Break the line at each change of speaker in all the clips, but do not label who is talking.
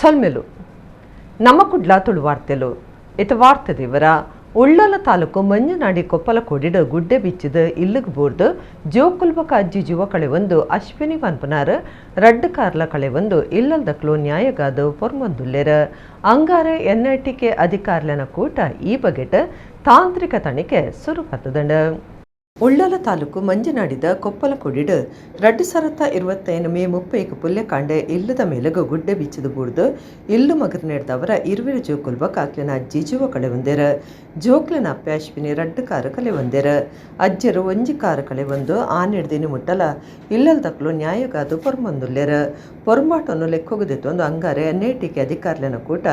ಸೊಲ್ಮೆಲು ನಮ್ಮ ಕುಡ್ಲ ತುಳು ವಾರ್ತೆಲು ಇತ ವಾರ್ತೆ ದೇವರ ಉಳ್ಳಲ ತಾಲೂಕು ಮಂಜನಾಡಿ ಕೊಪ್ಪಲಕೋಡಿಡು ಗುಡ್ಡೆ ಬಿಚ್ಚಿದ ಇಲ್ಲುಗ್ ಬೋರ್ದು ಜೋಕುಲ್ಬಕ ಅಜ್ಜಿ ಜೀವ ಕಳೆವೊಂದು ಅಶ್ವಿನಿ ಪನ್ಪನಾರ್ ರಡ್ಡು ಕಾರ್ಲ ಕಳೆವೊಂದು ಇಲ್ಲಲ್ದಕ್ಲು ನ್ಯಾಯಗಾದು ಪೊರ್ಮೊಂದುಲ್ಲೆರ್. ಅಂಗಾರೆ ಎನ್ಐಟಿಕೆ ಅಧಿಕಾರಿಲನ ಕೂಟ ಈ ಬಗೆಟ್ ತಾಂತ್ರಿಕ ತನಿಖೆ ಸುರುಪತ್ತದಂಡು. ಉಳ್ಳಲ ತಾಲೂಕು ಮಂಜನಾಡಿದ ಕೊಪ್ಪಲಕೊಡಿಡು 2025 ಮೇ 30 ಪುಲ್ಯಕಾಂಡೆ ಇಲ್ಲದ ಮೇಲಗು ಗುಡ್ಡೆ ಬಿಚ್ಚಿದ ಬೂಡ್ದು ಇಲ್ಲು ಮಗರ್ನೆಡ್ದವರ ಇರುವೆರು ಜೋಕುಲ್ಬ ಕಾಕ್ಲಿನ ಅಜ್ಜಿ ಜೀವ ಕಳೆ ಒಂದೆರ. ಜೋಕ್ಲಿನ ಅಪ್ಪೆ ಅಶ್ವಿನಿ ರಡ್ಡು ಕಾರು ಕಲೆ ಒಂದೆರ. ಅಜ್ಜರು ಒಂಜಿ ಕಾರು ಕಳೆ ಒಂದು ಆನೆಡ್ದಿನಿ ಮುಟ್ಟಲ ಇಲ್ಲಲ್ದಕ್ಲು ನ್ಯಾಯಗಾದು ಪೊರ್ಮೊಂದುಲ್ಲೆರ. ಪೊರ್ಮಾಟನ್ನು ಲೆಕ್ಕೋಗದೆತ್ತೊಂದು ಅಂಗಾರೆ ಎನ್ಐಟಿಕೆ ಅಧಿಕಾರಿಲನ ಕೂಟ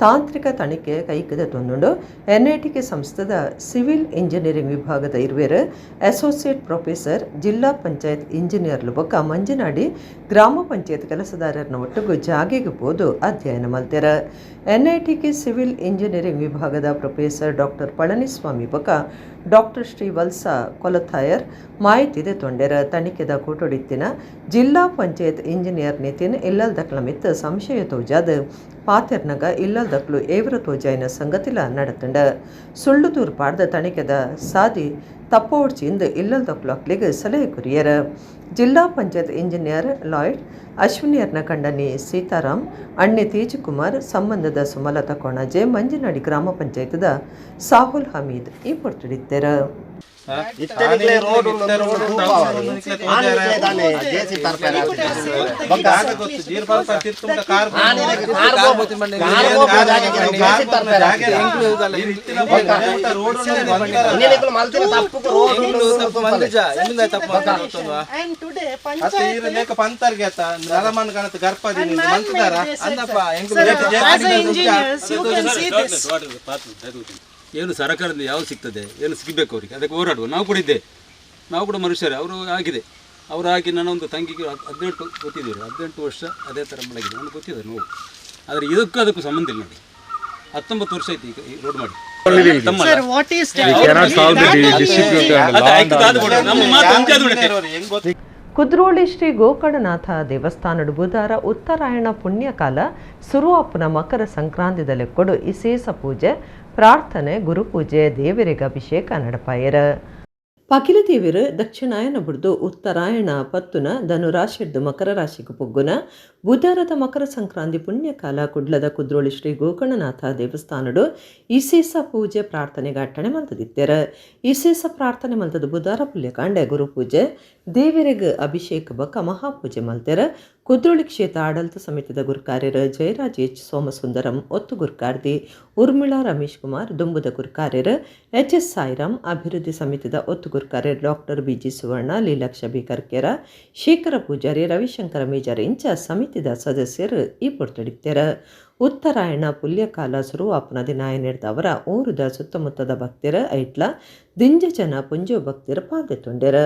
ತಾಂತ್ರಿಕ ತನಿಖೆ ಕೈಕದೆತ್ತೊಂದುಂಡು. ಎನ್ಐಟಿಕೆ ಸಂಸ್ಥೆದ ಸಿವಿಲ್ ಇಂಜಿನಿಯರಿಂಗ್ ವಿಭಾಗದ ಇರುವೆರು ಅಸೋಸಿಯೇಟ್ ಪ್ರೊಫೆಸರ್ ಜಿಲ್ಲಾ ಪಂಚಾಯತ್ ಇಂಜಿನಿಯರ್ ಬೊಕ್ಕ ಮಂಜನಾಡಿ ಗ್ರಾಮ ಪಂಚಾಯತ್ ಕೆಲಸದಾರರನ್ನ ಒಟ್ಟುಗು ಜಾಗೆಗೆ ಪೋದು ಅಧ್ಯಯನ ಮಲ್ತೆರ. NITK civil engineering ವಿಭಾಗದ ಪ್ರೊಫೆಸರ್ ಡಾಕ್ಟರ್ ಪಳನಿಸ್ವಾಮಿ ಬೊಕ್ಕ ಡಾಕ್ಟರ್ ಶ್ರೀ ವಲ್ಸ ಕೊಲಥಾಯರ್ ಮಾಹಿತಿ ತೊಂಡೆರ. ತನಿಖೆದ ಕೂಟೊಡಿತ್ತಿನ ಜಿಲ್ಲಾ ಪಂಚಾಯತ್ ಇಂಜಿನಿಯರ್ ನಿತಿನ್ ಇಲ್ಲಲ್ದಕ್ಲ ಮಿತ್ ಸಂಶಯ ತೋಜಾದ ಪಾತೆರ್ನಗ ಇಲ್ಲಲ್ದಕ್ಲು ಏವರ ತೋಜಾಯಿನ ಸಂಗತಿಲ ನಡತಂಡ. ಸುಳ್ಳು ತೂರ್ಪಾಡ್ದ ತನಿಖೆದ ಸಾದಿ ತಪ್ಪೋಡ್ಚಿಂದು ಇಲ್ಲಲ್ದಕ್ಲು ಅಕ್ಲಿಗೆ ಸಲಹೆ ಕುರಿಯರ. ಜಿಲ್ಲಾ ಪಂಚಾಯತ್ ಇಂಜಿನಿಯರ್ ಲಾಯ್ಡ್ ಅಶ್ವಿನಿಯರ್ನ ಕಂಡನಿ ಸೀತಾರಾಮ್, ಅಣ್ಣೆ ತೇಜಕುಮಾರ್, ಸಂಬಂಧದ ಸುಮಲತಾ ಕೊಣಾಜೆ, ಮಂಜನಾಡಿ ಗ್ರಾಮ ಪಂಚಾಯತ್ದ ಸಾಹುಲ್ ಹಮೀದ್ ಈ ಪೊರ್ತುಡಿತ್ತೆರ್.
ಏನು ಸರ್ಕಾರದಿಂದ ಯಾವುದು ಸಿಗ್ತದೆ, ಏನು ಸಿಗಬೇಕು ಅವರಿಗೆ, ಅದಕ್ಕೆ ಹೋರಾಡುವ. ನಾವು ಕೂಡ ಇದ್ದೆ, ನಾವು ಕೂಡ ಮನುಷ್ಯರೇ. ಅವರು ಆಗಿದೆ, ಅವರು ಆಗಿ ನನ್ನ ಒಂದು ತಂಗಿಗೆ 18 ಗೊತ್ತಿದ್ದೀರಿ, 18 ವರ್ಷ ಅದೇ ಥರ ಮಲಗಿದೆ, ನನಗೆ ಗೊತ್ತಿದೆ ನೋವು. ಆದರೆ ಇದಕ್ಕೂ ಅದಕ್ಕೂ ಸಂಬಂಧ ಇಲ್ಲ ನೋಡಿ. 19 ವರ್ಷ ಆಯ್ತು ಈಗ ಈ ರೋಡ್ ಮಾಡಿ.
ಕುದ್ರೋಳಿ ಶ್ರೀ ಗೋಕರ್ಣನಾಥ ದೇವಸ್ಥಾನಡು ಬುಧಾರ ಉತ್ತರಾಯಣ ಪುಣ್ಯಕಾಲ ಸುರುವಾಪುನ ಮಕರ ಸಂಕ್ರಾಂತಿದ ಲೆಕ್ಕೊಡು ಇಸೇಸ ಪೂಜೆ, ಪ್ರಾರ್ಥನೆ, ಗುರುಪೂಜೆ, ದೇವರಿಗೆ ಅಭಿಷೇಕ ನಡಪಾಯರ. ಪಕಿಲ ದೇವರು ದಕ್ಷಿಣಾಯನ ಬುಡ್ದು ಉತ್ತರಾಯಣ ಪತ್ತುನ ಧನುರಾಶಿಡ್ದು ಮಕರ ರಾಶಿಗೆ ಪೊಗ್ಗುನ ಬುಧಾರದ ಮಕರ ಸಂಕ್ರಾಂತಿ ಪುಣ್ಯಕಾಲ ಕುಡ್ಲದ ಕುದ್ರೋಳಿ ಶ್ರೀ ಗೋಕರ್ಣನಾಥ ದೇವಸ್ಥಾನಡು ಇಸೇಸ ಪೂಜೆ ಪ್ರಾರ್ಥನೆಗೆ ಅಟ್ಟಣೆ ಮಲ್ತದಿತ್ತೆರ. ಇಸೇಸ ಪ್ರಾರ್ಥನೆ ಮಲ್ತದ ಬುಧಾರ ಪುಲ್ಯಕಾಂಡೆ ಗುರುಪೂಜೆ, ದೇವರಿಗೆ ಅಭಿಷೇಕ ಬಕ್ಕ ಮಹಾಪೂಜೆ ಮಲ್ತೆರ. ಕುದ್ರೋಳಿ ಕ್ಷೇತ್ರ ಆಡಳಿತ ಸಮಿತಿದ ಗುರುಕಾರ್ಯರ ಜಯರಾಜ್ ಎಚ್ ಸೋಮಸುಂದರಂ, ಒತ್ತು ಗುರುಕಾರ್ದಿ ಉರ್ಮಿಳಾ ರಮೇಶ್ ಕುಮಾರ್, ದುಂಬುದ ಗುರುಕಾರ್ಯರ ಎಚ್ ಎಸ್ ಸಾಯಿರಾಮ್, ಅಭಿವೃದ್ಧಿ ಸಮಿತಿದ ಒತ್ತು ಗುರುಕಾರ್ಯರ್ doctor B G Suvarna, Leelaksha B Karkera, Shekhara Poojary, Ravishankara Mejari ಇಂಚ ಸಮಿತಿದ ಸದಸ್ಯರು ಈ ಪೊರ್ತುಡಿತ್ತೆರ. ಉತ್ತರಾಯಣ ಪುಲ್ಯಕಾಲ ಸುರುವಾಪನ ದಿನ ಅವರ ಊರುದ ಸುತ್ತಮುತ್ತದ ಭಕ್ತರ ಐಟ್ಲ ದಿಂಜ ಜನ ಪುಂಜೋ ಭಕ್ತರ ಪಾದೆ ತೊಂಡೆರ.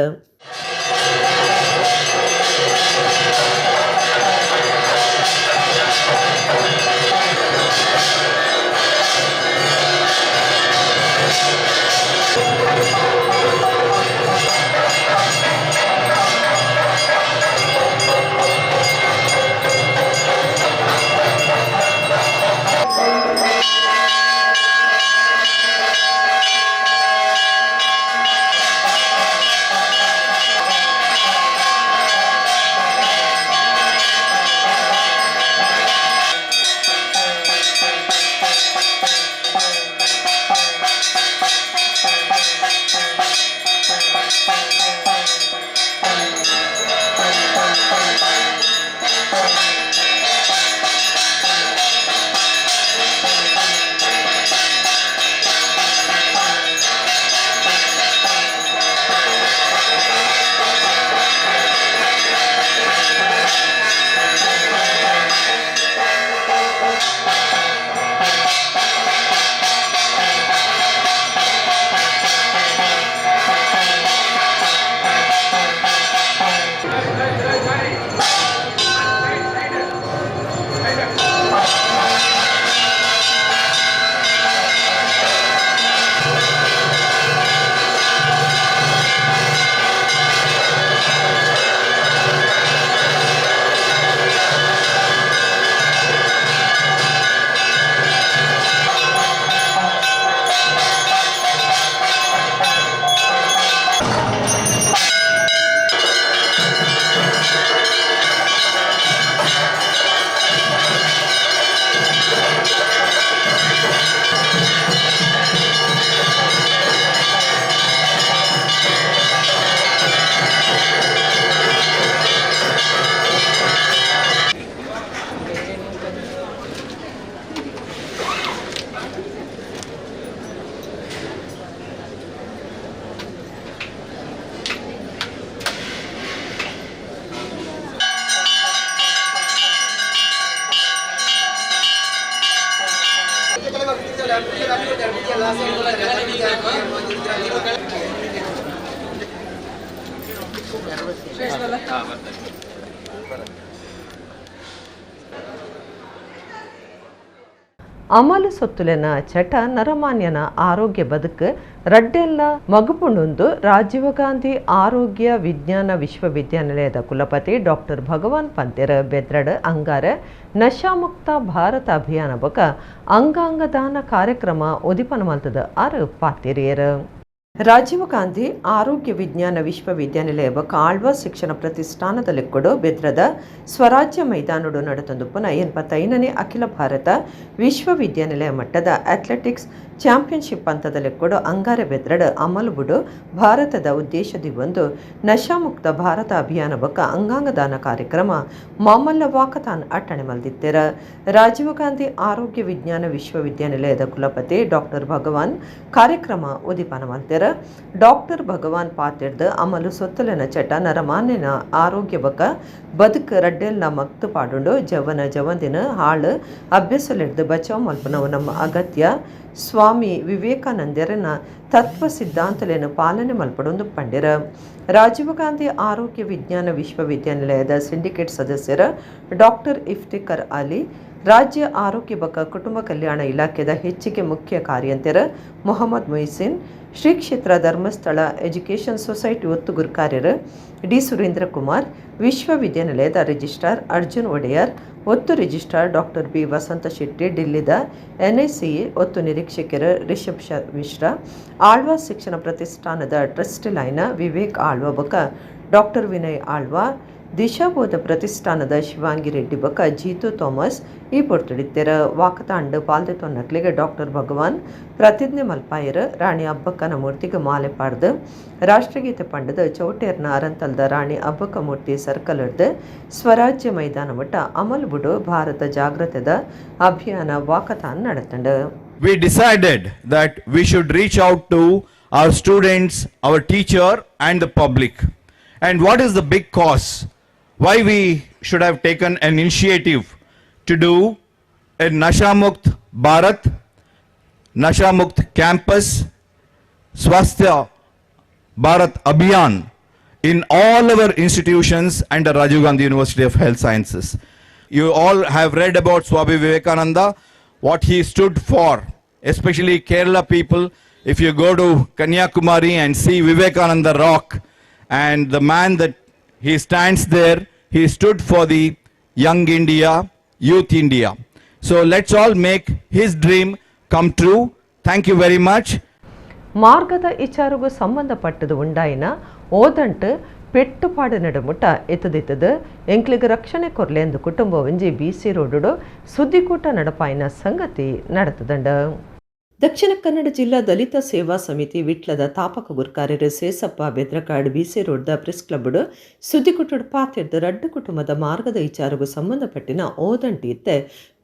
ಅಮಲು ಸೊತ್ತುಲೆನ ಚಟ ನರಮಾನ್ಯನ ಆರೋಗ್ಯ ಬದುಕು ರಡ್ಡೆಲ್ಲ ಮಗುಪುಂಡುಂದು ರಾಜೀವ್ ಗಾಂಧಿ ಆರೋಗ್ಯ ವಿಜ್ಞಾನ ವಿಶ್ವವಿದ್ಯಾನಿಲಯದ ಕುಲಪತಿ ಡಾಕ್ಟರ್ ಭಗವಾನ್ ಪಂತೆರ್ ಬೆದ್ರಡ್ ಅಂಗಾರ ನಶಾಮುಕ್ತ ಭಾರತ ಅಭಿಯಾನ ಬೊಕ ಅಂಗಾಂಗ ದಾನ ಕಾರ್ಯಕ್ರಮ ಉದಿಪನ ಮಲ್ತದ ಆರು ಪಾತೆರಿಯರು. ರಾಜೀವ್ ಗಾಂಧಿ ಆರೋಗ್ಯ ವಿಜ್ಞಾನ ವಿಶ್ವವಿದ್ಯಾನಿಲಯ ಬೊಕ ಆಳ್ವಾಸ್ ಶಿಕ್ಷಣ ಪ್ರತಿಷ್ಠಾನದ ಲೆಕ್ಕಡು ಬೆದ್ರದ ಸ್ವರಾಜ್ಯ ಮೈದಾನಡು ನಡೆತೊಂದು ಪುನಃ 85ನೇ ಅಖಿಲ ಭಾರತ ವಿಶ್ವವಿದ್ಯಾನಿಲಯ ಮಟ್ಟದ ಅಥ್ಲೆಟಿಕ್ಸ್ ಚಾಂಪಿಯನ್ಶಿಪ್ ಹಂತದ ಲೆಕ್ಕಡು ಅಂಗಾರೆ ಬೆದ್ರಡ್ ಅಮಲು ಬುಡು ಭಾರತದ ಉದ್ದೇಶದಿ ಒಂದು ನಶಾಮುಕ್ತ ಭಾರತ ಅಭಿಯಾನ ಬೊಕ ಅಂಗಾಂಗ ದಾನ ಕಾರ್ಯಕ್ರಮ ಮಾಮಲ್ಲ ವಾಕತಾನ್ ಅಟ್ಟಣೆ ಮಲ್ದಿತ್ತೆರ. ರಾಜೀವ್ ಗಾಂಧಿ ಆರೋಗ್ಯ ವಿಜ್ಞಾನ ವಿಶ್ವವಿದ್ಯಾನಿಲಯದ ಕುಲಪತಿ ಡಾಕ್ಟರ್ ಭಗವಾನ್ ಕಾರ್ಯಕ್ರಮ ಉದಿಪನ ಮಲ್ತೆರ. ಡಾಕ್ಟರ್ ಭಗವಾನ್ ಪಾತೆರ್ದ್ ಅಮಲು ಸೊತ್ತಲೆನ ಚಟ ನರಮಾನ್ಯನ ಆರೋಗ್ಯ ಬೊಕ ಬದುಕು ರಡ್ಡೆಲ್ಲ ಮಕ್ತು ಪಾಡುಂಡು. ಜವನ ಜವಂದಿನ ಹಾಳು ಅಭ್ಯಾಸಲೆಡ್ದು ಬಚಾವ್ ಮಲ್ಪುನವು ನಮ್ಮ ಅಗತ್ಯ. ಸ್ವಾಮಿ ವಿವೇಕಾನಂದರನ ತತ್ವ ಸಿದ್ಧಾಂತಲೆನು ಪಾಲನೆ ಮಲ್ಪಡೊಂದು ಪಂಡೆರ. ರಾಜೀವ್ ಗಾಂಧಿ ಆರೋಗ್ಯ ವಿಜ್ಞಾನ ವಿಶ್ವವಿದ್ಯಾನಿಲಯದ ಸಿಂಡಿಕೇಟ್ ಸದಸ್ಯರ ಡಾಕ್ಟರ್ ಇಫ್ತಿಕರ್ ಅಲಿ, ರಾಜ್ಯ ಆರೋಗ್ಯ ಬೊಕ ಕುಟುಂಬ ಕಲ್ಯಾಣ ಇಲಾಖೆದ ಹೆಚ್ಚಿಗೆ ಮುಖ್ಯ ಕಾರ್ಯಂತೆರ ಮೊಹಮ್ಮದ್ ಮೊಯ್ಸಿನ್, ಶ್ರೀ ಕ್ಷೇತ್ರ ಧರ್ಮಸ್ಥಳ ಎಜುಕೇಷನ್ ಸೊಸೈಟಿ ಒತ್ತು ಗುರುಕಾರ್ಯರು ಡಿ ಸುರೇಂದ್ರ ಕುಮಾರ್, ವಿಶ್ವವಿದ್ಯಾನಿಲಯದ ರಿಜಿಸ್ಟ್ರಾರ್ ಅರ್ಜುನ್ ಒಡೆಯರ್, ಒತ್ತು registrar doctor B Vasantha Shetty, ಡಿಲ್ಲಿದ NICA ಒತ್ತು ನಿರೀಕ್ಷಕರು ರಿಷಬ್ ಮಿಶ್ರಾ, ಆಳ್ವಾಸ್ ಶಿಕ್ಷಣ ಪ್ರತಿಷ್ಠಾನದ ಟ್ರಸ್ಟ್ ಲೈನ ವಿವೇಕ್ ಆಳ್ವ ಬೊಕ ಡಾಕ್ಟರ್ ವಿನಯ್ ಆಳ್ವಾ, ದಿಶಾಬೋಧ ಪ್ರತಿಷ್ಠಾನದ ಶಿವಾಂಗಿ ರೆಡ್ಡಿ ಬೊಕ ಜೀತು ಥಾಮಸ್ ಈ ಪೊರ್ತುಡಿತ್ತೆರ. ವಾಕತಾಂಡ್ ಪಾಲ್ದೆತೊನ್ನಕ್ಲೆಗ್ ಡಾಕ್ಟರ್ ಭಗವಾನ್ ಪ್ರತಿಜ್ಞೆ ಮಲ್ಪಾಯರ್. ರಾಣಿ ಅಬ್ಬಕ್ಕನ ಮೂರ್ತಿಗೆ ಮಾಲೆ ಪಾಡ್ದು ರಾಷ್ಟ್ರಗೀತೆ ಪಂಡದ ಚೌಟೇರ್ನ ಅರಂತಲ್ದ ರಾಣಿ ಅಬ್ಬಕ್ಕ ಮೂರ್ತಿ ಸರ್ಕಲ್ ಸ್ವರಾಜ್ಯ ಮೈದಾನ ಮಟ್ಟ ಅಮಲ್ ಬುಡು ಭಾರತ ಜಾಗೃತದ ಅಭಿಯಾನ ವಾಕತಾನ್ ನಡೆತಂಡು.
We decided that we should reach out to our students, our teacher and the public. And what is the big cause? Why we should have taken an initiative to do a Nasha Mukt Bharat, Nasha Mukt Campus, Swasthya Bharat Abhiyan in all our institutions and the Rajiv Gandhi University of Health Sciences. You all have read about Swami Vivekananda, what he stood for, especially Kerala people. If you go to Kanyakumari and see Vivekananda Rock and the man that he stands there, he stood for the young India, youth India. So let's all make his dream come true. Thank you very much.
ಮಾರ್ಗದ ಇಚಾರಗೂ ಸಂಬಂಧಪಟ್ಟದು ಉಂಡಾಯಿನ ಓದಂಟು ಪೆಟ್ಟುಪಾಡು ನಡುಮುಟ್ಟ ಎತ್ತದಿತ್ತದು ಎಂಕ್ಲಿಗೆ ರಕ್ಷಣೆ ಕೊರ್ಲೆಂದು ಕುಟುಂಬ ಒಂಜಿ ಬಿಸಿ road ಸುದ್ದಿಕೂಟ ನಡಪಾಯಿನ ಸಂಗತಿ ನಡೆತದಂಡ. ದಕ್ಷಿಣ ಕನ್ನಡ ಜಿಲ್ಲಾ ದಲಿತ ಸೇವಾ ಸಮಿತಿ ವಿಟ್ಲದ ತಾಪಕ ಗುರ್ಕಾರ್ಯರು ಸೇಸಪ್ಪ ಬೆದ್ರಕಾಡ್ ಬಿಸಿ ರೋಡ್ದ press ಕ್ಲಬ್ಡು ಸುದ್ದಿಕುಟ್ಟಡು ಪಾತಿರ್ದ ರಡ್ಡು ಕುಟುಂಬದ ಮಾರ್ಗದ ವಿಚಾರಗೂ ಸಂಬಂಧಪಟ್ಟಿನ ಓದಂಟಿ ಇತ್ತೆ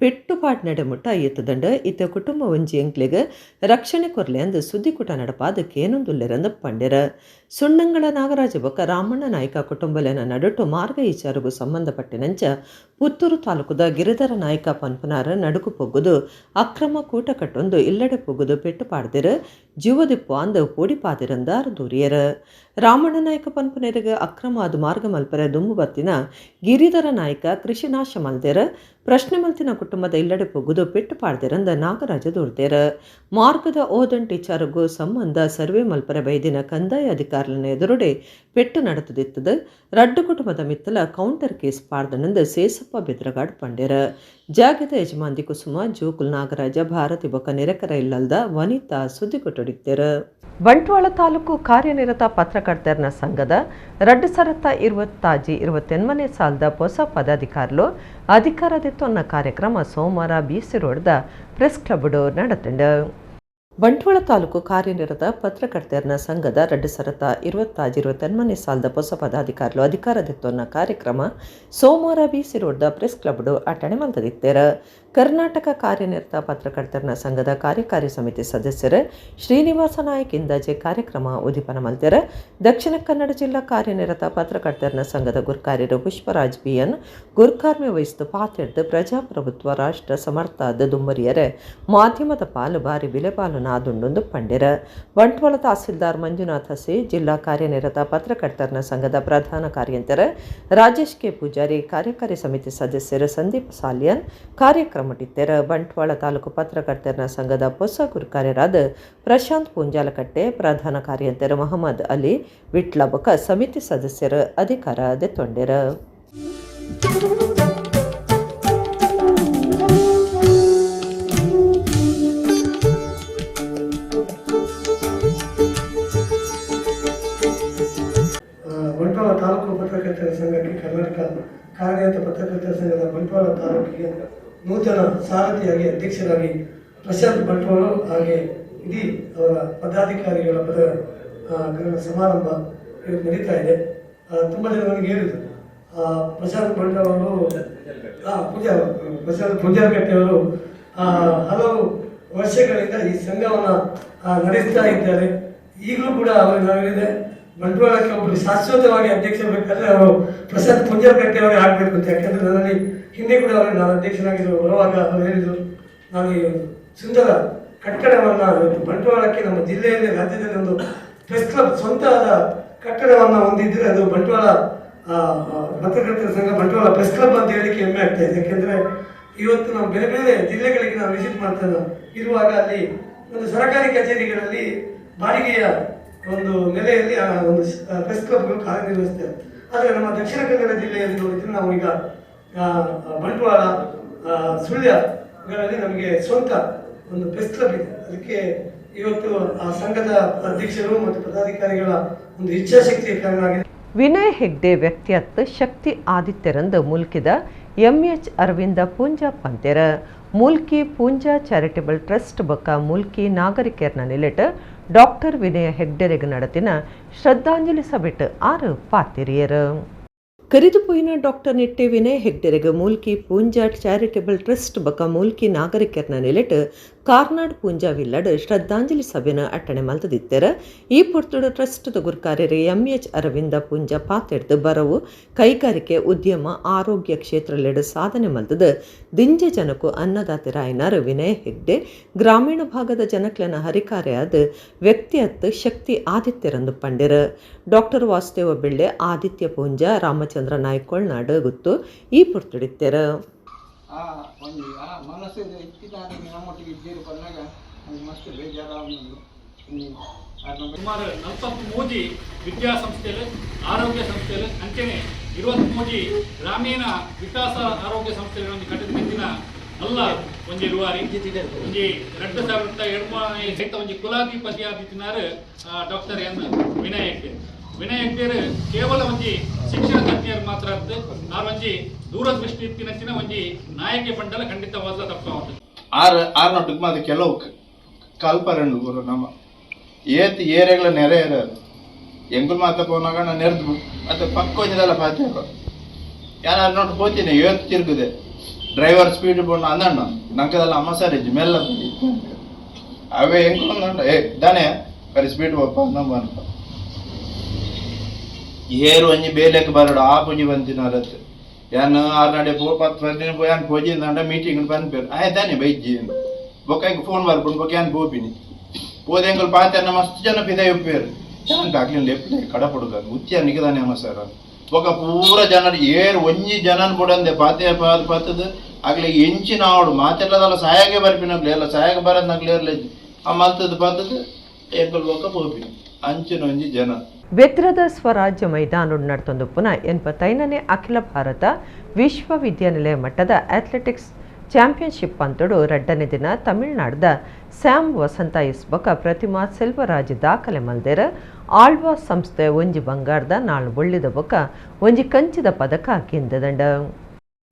ಪೆಟ್ಟುಪಾಟ್ ನಡೆಮುಟ್ಟ ಎತ್ತದಂಡ. ಇತ್ತ ಕುಟುಂಬ ಒಂಜಿ ಎಂಕ್ಲೆಗ್ ರಕ್ಷಣೆ ಕೊರ್ಲೆ ಅಂದ್ ಸುದ್ದಿಕೂಟ ನಡಪಾದಕ್ಕೇನೊಂದುಲ್ಲೆರಂದು ಪಂಡೆರ. ಸುಣ್ಣಂಗಳ ನಾಗರಾಜ ಬೊಕ್ಕ ರಾಮಣ್ಣ ನಾಯ್ಕ ಕುಟುಂಬಲೆನ ನಡುಟು ಮಾರ್ಗ ವಿಚಾರಗೂ ಸಂಬಂಧಪಟ್ಟಿನಂಚ ಪುತ್ತೂರು ತಾಲೂಕುದ ಗಿರಿಧರ ನಾಯ್ಕ ಪನ್ಪುನಾರ ನಡುಕು ಪೊಗ್ಗುದು ಅಕ್ರಮ ಕೂಟ ಕಟ್ಟೊಂದು ಇಲ್ಲಡೆ ಪೊಗ್ಗುದು ಪೆಟ್ಟು ಪಾಡ್ದಿರು ಜೀವದಿಪ್ಪು ಅಂದ್ ಪೋಡಿಪಾದಿರಂದಾರ್ ದೂರಿಯರ್. ರಾಮಣ್ಣ ನಾಯ್ಕ ಪನ್ಪುನೆರೆಗ್ ಅಕ್ರಮ ಅದು ಮಾರ್ಗ ಮಲ್ಪರೆ ದುಂಬು ಬತ್ತಿನ ಗಿರಿಧರ ನಾಯ್ಕ ಕೃಷಿ ನಾಶ ಮಲ್ದೆರ್ ಪ್ರಶ್ನೆ ಮಲ್ತಿನ ಕುಟುಂಬದ ಇಲ್ಲಡೆ ಪೊಗ್ಗುದು ಪೆಟ್ಟು ಪಾಡ್ದಿರಂದ ನಾಗರಾಜ ದೂರ್ದೆರ್. ಮಾರ್ಗದ ಓದಂಟಿ ವಿಚಾರಗೂ ಸಂಬಂಧ ಸರ್ವೆ ಮಲ್ಪರೆ ಬೈದಿನ ಕಂದಾಯ ಅಧಿಕಾರಿನ ಎದುರುಡೆ ಪೆಟ್ಟು ನಡೆತದಿತ್ತದು. ರಡ್ಡು ಕುಟುಂಬದ ಮಿತ್ತಲ ಕೌಂಟರ್ ಕೇಸ್ ಪಾಡ್ದನಂದ ಸೇಸಪ್ಪ ಬೆದ್ರಗಾಡ್ ಪಂಡೆರ್. ಜಾಗದ ಯಜಮಾನ್ದಿ ಕುಸುಮ, ಜೋಕುಲ್ ನಾಗರಾಜ, ಭಾರತಿ ಬೊಕ್ಕ ನೆರೆಕರ ಇಲ್ಲಲ್ದ ವನಿತಾ ಸುದ್ದಿ ಕೊಟ್ಟೊಡಿತ್ತೆರ್. ಬಂಟ್ವಾಳ ತಾಲೂಕು ಕಾರ್ಯನಿರತ ಪತ್ರಕರ್ತರ ಸಂಘದ 2025-28ನೇ ಸಾಲದ ಹೊಸ ಪದಾಧಿಕಾರಿಲು ಅಧಿಕಾರದಿತ್ತೊನ್ನ ಕಾರ್ಯಕ್ರಮ ಸೋಮವಾರ ಬಿಸಿ ರೋಡ್ದ ಪ್ರೆಸ್ ಕ್ಲಬ್ ನಡೆತಂಡು. ಬಂಟ್ವಾಳ ತಾಲೂಕು ಕಾರ್ಯನಿರತ ಪತ್ರಕರ್ತರ ಸಂಘದ 2025-28ನೇ ಸಾಲದ ಹೊಸ ಪದಾಧಿಕಾರಿಲು ಅಧಿಕಾರದಿತ್ತೊನ್ನ ಕಾರ್ಯಕ್ರಮ ಸೋಮವಾರ ಬಿಸಿ ರೋಡ್ದ ಪ್ರೆಸ್ ಕ್ಲಬ್ ಅಟ್ಟಣೆ ಮಲ್ತದಿತ್ತೆರ್. Karnataka ಕಾರ್ಯನಿರತ ಪತ್ರಕರ್ತರ ಸಂಘದ ಕಾರ್ಯಕಾರಿ ಸಮಿತಿ ಸದಸ್ಯರು ಶ್ರೀನಿವಾಸ ನಾಯಕ್ ಇಂದಾಜೆ ಕಾರ್ಯಕ್ರಮ ಉದಿಪನ ಮಲ್ತೆರ್. ದಕ್ಷಿಣ ಕನ್ನಡ ಜಿಲ್ಲಾ ಕಾರ್ಯನಿರತ ಪತ್ರಕರ್ತರ ಸಂಘದ ಗುರ್ಕಾರ್ಯರು ಪುಷ್ಪರಾಜ್ ಬಿಎನ್ ಗುರ್ಕಾರ್ಮೆ ವಹಿಸಿದ ಪಾತೆರ್ದು ಪ್ರಜಾಪ್ರಭುತ್ವ ರಾಷ್ಟ್ರ ಸಮರ್ಥಾದ ದುಮ್ಮರಿಯರೆ ಮಾಧ್ಯಮದ ಪಾಲು ಬಾರಿ ಬಿಲೆಪಾಲು ನಾದುಂಡೊಂದು ಪಂಡೆರ. ಬಂಟ್ವಾಳ ತಹಸೀಲ್ದಾರ್ ಮಂಜುನಾಥ ಸಿ, ಜಿಲ್ಲಾ ಕಾರ್ಯನಿರತ ಪತ್ರಕರ್ತರ ಸಂಘದ ಪ್ರಧಾನ ಕಾರ್ಯಂತರ ರಾಜೇಶ್ ಕೆ ಪೂಜಾರಿ, ಕಾರ್ಯಕಾರಿ ಸಮಿತಿ ಸದಸ್ಯರು ಸಂದೀಪ್ ಸಾಲಿಯನ್ ಕಾರ್ಯಕ್ರಮಟ್ಟಿತ್ತೆರ. ಬಂಟ್ವಾಳ ತಾಲೂಕು ಪತ್ರಕರ್ತರ ಸಂಘದ ಹೊಸ ಗುರುಕಾರ್ಯರಾದ ಪ್ರಶಾಂತ್ ಪೂಂಜಾಲಕಟ್ಟೆ, ಪ್ರಧಾನ ಕಾರ್ಯಂತರ ಮಹಮ್ಮದ್ ಅಲಿ ವಿಟ್ಲಬಕ ಸಮಿತಿ ಸದಸ್ಯರ ಅಧಿಕಾರ ದೆತ್ತೊಂಡೆರ.
ಬಂಟ್ವಾಳ ತಾಲೂಕು ಪತ್ರಕರ್ತರ ಸಂಘಕ್ಕೆ ಕರ್ನಾಟಕ ಕಾರ್ಯನಿರತ ಪತ್ರಕರ್ತರ ಸಂಘದ ಬಂಟ್ವಾಳ ತಾಲೂಕಿಗೆ ನೂತನ ಸಾರಥಿಯಾಗಿ ಅಧ್ಯಕ್ಷರಾಗಿ ಪ್ರಶಾಂತ್ ಬಂಟ್ವಾಳ ಹಾಗೆ ಇಡೀ ಅವರ ಪದಾಧಿಕಾರಿಗಳ ಪದ ಸಮಾರಂಭ ಇವತ್ತು ನಡೀತಾ ಇದೆ. ತುಂಬ ಜನ ನನಗೆ ಹೇಳಿದರು ಪ್ರಶಾಂತ್ ಬಂಟ್ವಾಳ ಅವರು ಪ್ರಶಾಂತ್ ಪೂಜಾರ್ಕಟ್ಟೆಯವರು ಹಲವು ವರ್ಷಗಳಿಂದ ಈ ಸಂಘವನ್ನು ನಡೆಸ್ತಾ ಇದ್ದಾರೆ. ಈಗಲೂ ಕೂಡ ಅವರು ನಾವು ಹೇಳಿದೆ ಬಂಟ್ವಾಳಕ್ಕೆ ಒಬ್ಬರು ಶಾಶ್ವತವಾಗಿ ಅಧ್ಯಕ್ಷರು ಬೇಕಾದರೆ ಅವರು ಪ್ರಶಾಂತ್ ಪುಂಜಾರ್ಕಟ್ಟೆ ಅವರೇ ಆಗಬೇಕು ಅಂತ. ಯಾಕಂದರೆ ನನ್ನಲ್ಲಿ ಹಿಂದೆ ಕೂಡ ಅವರು ನಾನು ಅಧ್ಯಕ್ಷನಾಗಿರುವ ಬರುವಾಗ ಅವರು ಹೇಳಿದರು, ನಾನು ಈ ಸುಂದರ ಕಟ್ಟಡವನ್ನು ಇವತ್ತು ಬಂಟ್ವಾಳಕ್ಕೆ ನಮ್ಮ ಜಿಲ್ಲೆಯಲ್ಲಿ ರಾಜ್ಯದಲ್ಲಿ ಒಂದು ಪ್ರೆಸ್ ಕ್ಲಬ್ ಸ್ವಂತವಾದ ಕಟ್ಟಡವನ್ನು ಹೊಂದಿದ್ದರೆ ಅದು ಬಂಟ್ವಾಳ ಪತ್ರಕರ್ತರ ಸಂಘ ಬಂಟ್ವಾಳ ಪ್ರೆಸ್ ಕ್ಲಬ್ ಅಂತ ಹೇಳಲಿಕ್ಕೆ ಹೆಮ್ಮೆ ಆಗ್ತಾ ಇದೆ. ಯಾಕೆಂದರೆ ಇವತ್ತು ನಾವು ಬೇರೆ ಬೇರೆ ಜಿಲ್ಲೆಗಳಿಗೆ ನಾವು ವಿಸಿಟ್ ಮಾಡ್ತಾ ಇರುವಾಗ ಅಲ್ಲಿ ಒಂದು ಸರಕಾರಿ ಕಚೇರಿಗಳಲ್ಲಿ ಬಾಡಿಗೆಯ ಒಂದು ನೆಲೆಯಲ್ಲಿ ಆ ಒಂದು ಪ್ರೆಸ್ ಕ್ಲಬ್ಗಳು ಕಾರ್ಯನಿರ್ವಹಿಸ್ತೇವೆ. ಆದರೆ ನಮ್ಮ ದಕ್ಷಿಣ ಕನ್ನಡ ಜಿಲ್ಲೆಯಲ್ಲಿ ನೋಡಿದರೆ ನಾವು ಈಗ ಬಂಟ್ವಾಳ, ಸುಳ್ಯಗಳಲ್ಲಿ ನಮಗೆ ಸ್ವಂತ ಒಂದು ಪ್ರೆಸ್ ಕ್ಲಬ್ ಇದೆ. ಅದಕ್ಕೆ ಇವತ್ತು ಆ ಸಂಘದ ಅಧ್ಯಕ್ಷರು ಮತ್ತು ಪದಾಧಿಕಾರಿಗಳ ಒಂದು ಇಚ್ಛಾಶಕ್ತಿಯ ಕಾರಣ ಆಗಿದೆ.
ವಿನಯ್ ಹೆಗ್ಡೆ ವ್ಯಕ್ತಿಯತ್ ಶಕ್ತಿ ಆದಿತ್ಯರಂದು ಮುಲ್ಕಿದ ಎಂಎಚ್ ಅರವಿಂದ ಪೂಂಜಾ ಪಂತೆರ. ಮೂಲ್ಕಿ ಪೂಂಜಾ ಚಾರಿಟಬಲ್ ಟ್ರಸ್ಟ್ ಬೊಕ್ಕ ಮೂಲ್ಕಿ ನಾಗರಿಕರ್ನ ನಿಲೆಟ್ ಡಾಕ್ಟರ್ ವಿನಯ ಹೆಗ್ಡೆರೆಗ್ ನಡತಿನ ಶ್ರದ್ಧಾಂಜಲಿ ಸಭೆಟ್ ಆರು ಪಾತಿರಿಯರು. ಕರಿದುಪೋಯಿನ ಡಾಕ್ಟರ್ ನಿಟ್ಟೆ ವಿನಯ್ ಹೆಗ್ಡೆರೆಗ್ ಮೂಲ್ಕಿ ಪೂಂಜಾ ಚಾರಿಟಬಲ್ ಟ್ರಸ್ಟ್ ಬೊಕ್ಕ ಮೂಲ್ಕಿ ನಾಗರಿಕರ್ನ ನಿಲೆಟ್ ಕಾರ್ನಾಡ್ ಪೂಂಜಾ ವಿಲ್ಲಡ್ ಶ್ರದ್ಧಾಂಜಲಿ ಸಭೆನ ಅಟ್ಟಣೆ ಮಲ್ತದಿತ್ತೆರ. ಈ ಪೊರ್ತುಡು ಟ್ರಸ್ಟ್ ಗುರ್ಕಾರ್ಯರು ಎಂಎಚ್ ಅರವಿಂದ ಪೂಂಜಾ ಪಾತೆಡ್ದು ಬರವು ಕೈಗಾರಿಕೆ ಉದ್ಯಮ ಆರೋಗ್ಯ ಕ್ಷೇತ್ರಲೆಡು ಸಾಧನೆ ಮಲ್ತದ ದಿಂಜ ಜನಕು ಅನ್ನದಾತರಾಯನಾರ್ ವಿನಯ್ ಹೆಗ್ಡೆ ಗ್ರಾಮೀಣ ಭಾಗದ ಜನಕ್ಲೆನ ಹರಿಕಾರ್ಯಾದ ವ್ಯಕ್ತಿಯತ್ ಶಕ್ತಿ ಆದಿತ್ಯರಂದು ಪಂಡೆರ. ಡಾಕ್ಟರ್ ವಾಸುದೇವ ಬೆಳ್ಳೆ, ಆದಿತ್ಯ ಪೂಂಜಾ, ರಾಮಚಂದ್ರ ನಾಯ್ಕ ಕೊಳ್ನಾಡು ಗುತ್ತು ಈ ಪೊರ್ತುಡಿತ್ತೆರ.
ಆ ಒಂಜಿ ಆ ಮನಸ್ಸು ಇತ್ತಿನಾಗ ನಮ್ಮೊಟ್ಟಿಗೆ ಇದ್ದೀರು ಬಂದಾಗ ನಂಗೆ ಮಸ್ತ್ ಬೇಜಾರಾವೊಂದು.
ಸುಮಾರು 43 ವಿದ್ಯಾಸಂಸ್ಥೆಗಳು, ಆರೋಗ್ಯ ಸಂಸ್ಥೆಗಳು, ಅಂಚನೆ 23 ಗ್ರಾಮೀಣ ವಿಕಾಸ ಆರೋಗ್ಯ ಸಂಸ್ಥೆಗಳು ಒಂದು ಕಟ್ಟಿದ ನಿಂತಿನ ಅಲ್ಲ ಒಂಜಿ ರೂವಾರಿ ಒಂಜಿ 2007 ಸಹಿತ ಒಂಜಿ ಕುಲಾಧಿಪತಿ ಆದಿತ್ತಿನಾರು ಡಾಕ್ಟರ್ ಎನ್ ವಿನಯ್ ಹೆಗ್ಡೆ. ವಿನಯ್ ಹೆಗ್ಡೆರು ಕೇವಲ ಒಂಜಿ ಶಿಕ್ಷಣ ತಜ್ಞರು ಮಾತ್ರ ಅತ್ತು ಆರ್ ಒಂಜಿ ದೂರದೃಷ್ಟಿ ಇತ್ತಿನಂಚಿನ ಒಂಜಿ ನಾಯಕಿ ಪಂಡಲ ಖಂಡಿತವಾದ ತಪ್ಪಾವಂತು.
ಆರು ಆರು ನೊಟ್ಟಿಗೆ ಮಾತ್ರ ಕೆಲವು ಕಲ್ಪರಂಡು ಗುರು ನಮ್ಮ ಏತ್ ಏರಿಯಾಗಳ ನೆರೆ ಇರೋದು ಎಂಗುಲ್ ಮಾತ ಪೋನಾಗ ನಾನು ನೆರೆದು ಮತ್ತೆ ಪಕ್ಕ ಒಂಜಿದಲ್ಲ ಪಾತೆ ಯಾರು ನೋಟ್ ಪೋತೀನಿ ಏತ್ ತಿರುಗಿದೆ ಡ್ರೈವರ್ ಸ್ಪೀಡ್ ಪೋಣ ಅಂದಣ್ಣ ನಂಕದಲ್ಲ ಅಮ್ಮ ಸರ್ ಮೆಲ್ಲ ಅವೇ ಎಂಗುಲ್ ಅಂದಂಡ ಏ ದಾನೆ ಕರಿ ಸ್ಪೀಡ್ ಪೋಪ ಅಂದ ಅಂತ ಏರು ಒಂಜಿ ಬೇಲೆಕ್ ಬರಡು ಆ ಪುಂಜಿ ಬಂತಿನ ಯಾನ್ ಆರು ನಡೆ ಪೋ 10 ದಿನ ಪೋ ಯಾನ್ ಪೋಜಿ ಅಂಡ ಮೀಟಿಂಗ್ ಬಂದ್ಪೇರು ಆಯ್ತಾನೆ ಬೈಜಿ ಬೊಕ್ಕ ಎಂಕ್ ಫೋನ್ ಬರ್ಪುಂಡು ಬೊಕ್ಕ ಯಾನ್ ಪೋಪಿನಿ ಪೋದ ಎಂಕುಲು ಪಾತೆರ್ನ ಮಸ್ತ್ ಜನ ಪಿದೈ ಉಪ್ಪೇರು ಯಾನ್ ಅಕ್ಲಿನ ಲೆಪ್ಲೆ ಕಡಪಡುಗ ಉಚ್ಚಿಯ ನಿಗದಾನೆ ಅಮ್ಮ ಸರ್ ಬೊಕ್ಕ ಪೂರ ಜನರು ಏರು ಒಂಜಿ ಜನನ್ ಬುಡಂದೆ ಪಾತೆ ಪಾದ ಪಾತದ ಆಗ್ಲಿ ಎಂಚಿನ ಆವಡು ಮಾತೆಲ್ಲದಲ್ಲ ಸಾಯಾಗೆ ಬರ್ಪಿನಗ್ಲಿ ಎಲ್ಲ ಸಾಯಾಗ ಬರದ್ನಗ್ಲಿ ಇರ್ಲಿ ಆ ಮಲ್ತದ ಪಾತದ ಎಂಕುಲು ಬೊಕ್ಕ ಪೋಪಿನಿ ಅಂಚಿನ ಒಂಜಿ ಜನ.
ಬೆದ್ರದ ಸ್ವರಾಜ್ಯ ಮೈದಾನ ನಡೆತೊಂದು ಪುನಃ 85ನೇ ಅಖಿಲ ಭಾರತ ವಿಶ್ವವಿದ್ಯಾನಿಲಯ ಮಟ್ಟದ ಅಥ್ಲೆಟಿಕ್ಸ್ ಚಾಂಪಿಯನ್ಶಿಪ್ ಪಂತೊಡು ರಡ್ಡನೇ ದಿನ ತಮಿಳುನಾಡದ ಸ್ಯಾಮ್ ವಸಂತ ಇಸ್ಬಕ ಪ್ರತಿಮಾ ಸೆಲ್ವರಾಜ್ ದಾಖಲೆ ಮಲ್ದೆರ. ಆಳ್ವಾ ಸಂಸ್ಥೆ ಒಂಜಿ ಬಂಗಾರದ 4 ಬೊಳ್ಳಿದ ಬೊಕ್ಕ ಒಂಜಿ ಕಂಚಿದ ಪದಕ ಗೆಂದದಂಡ.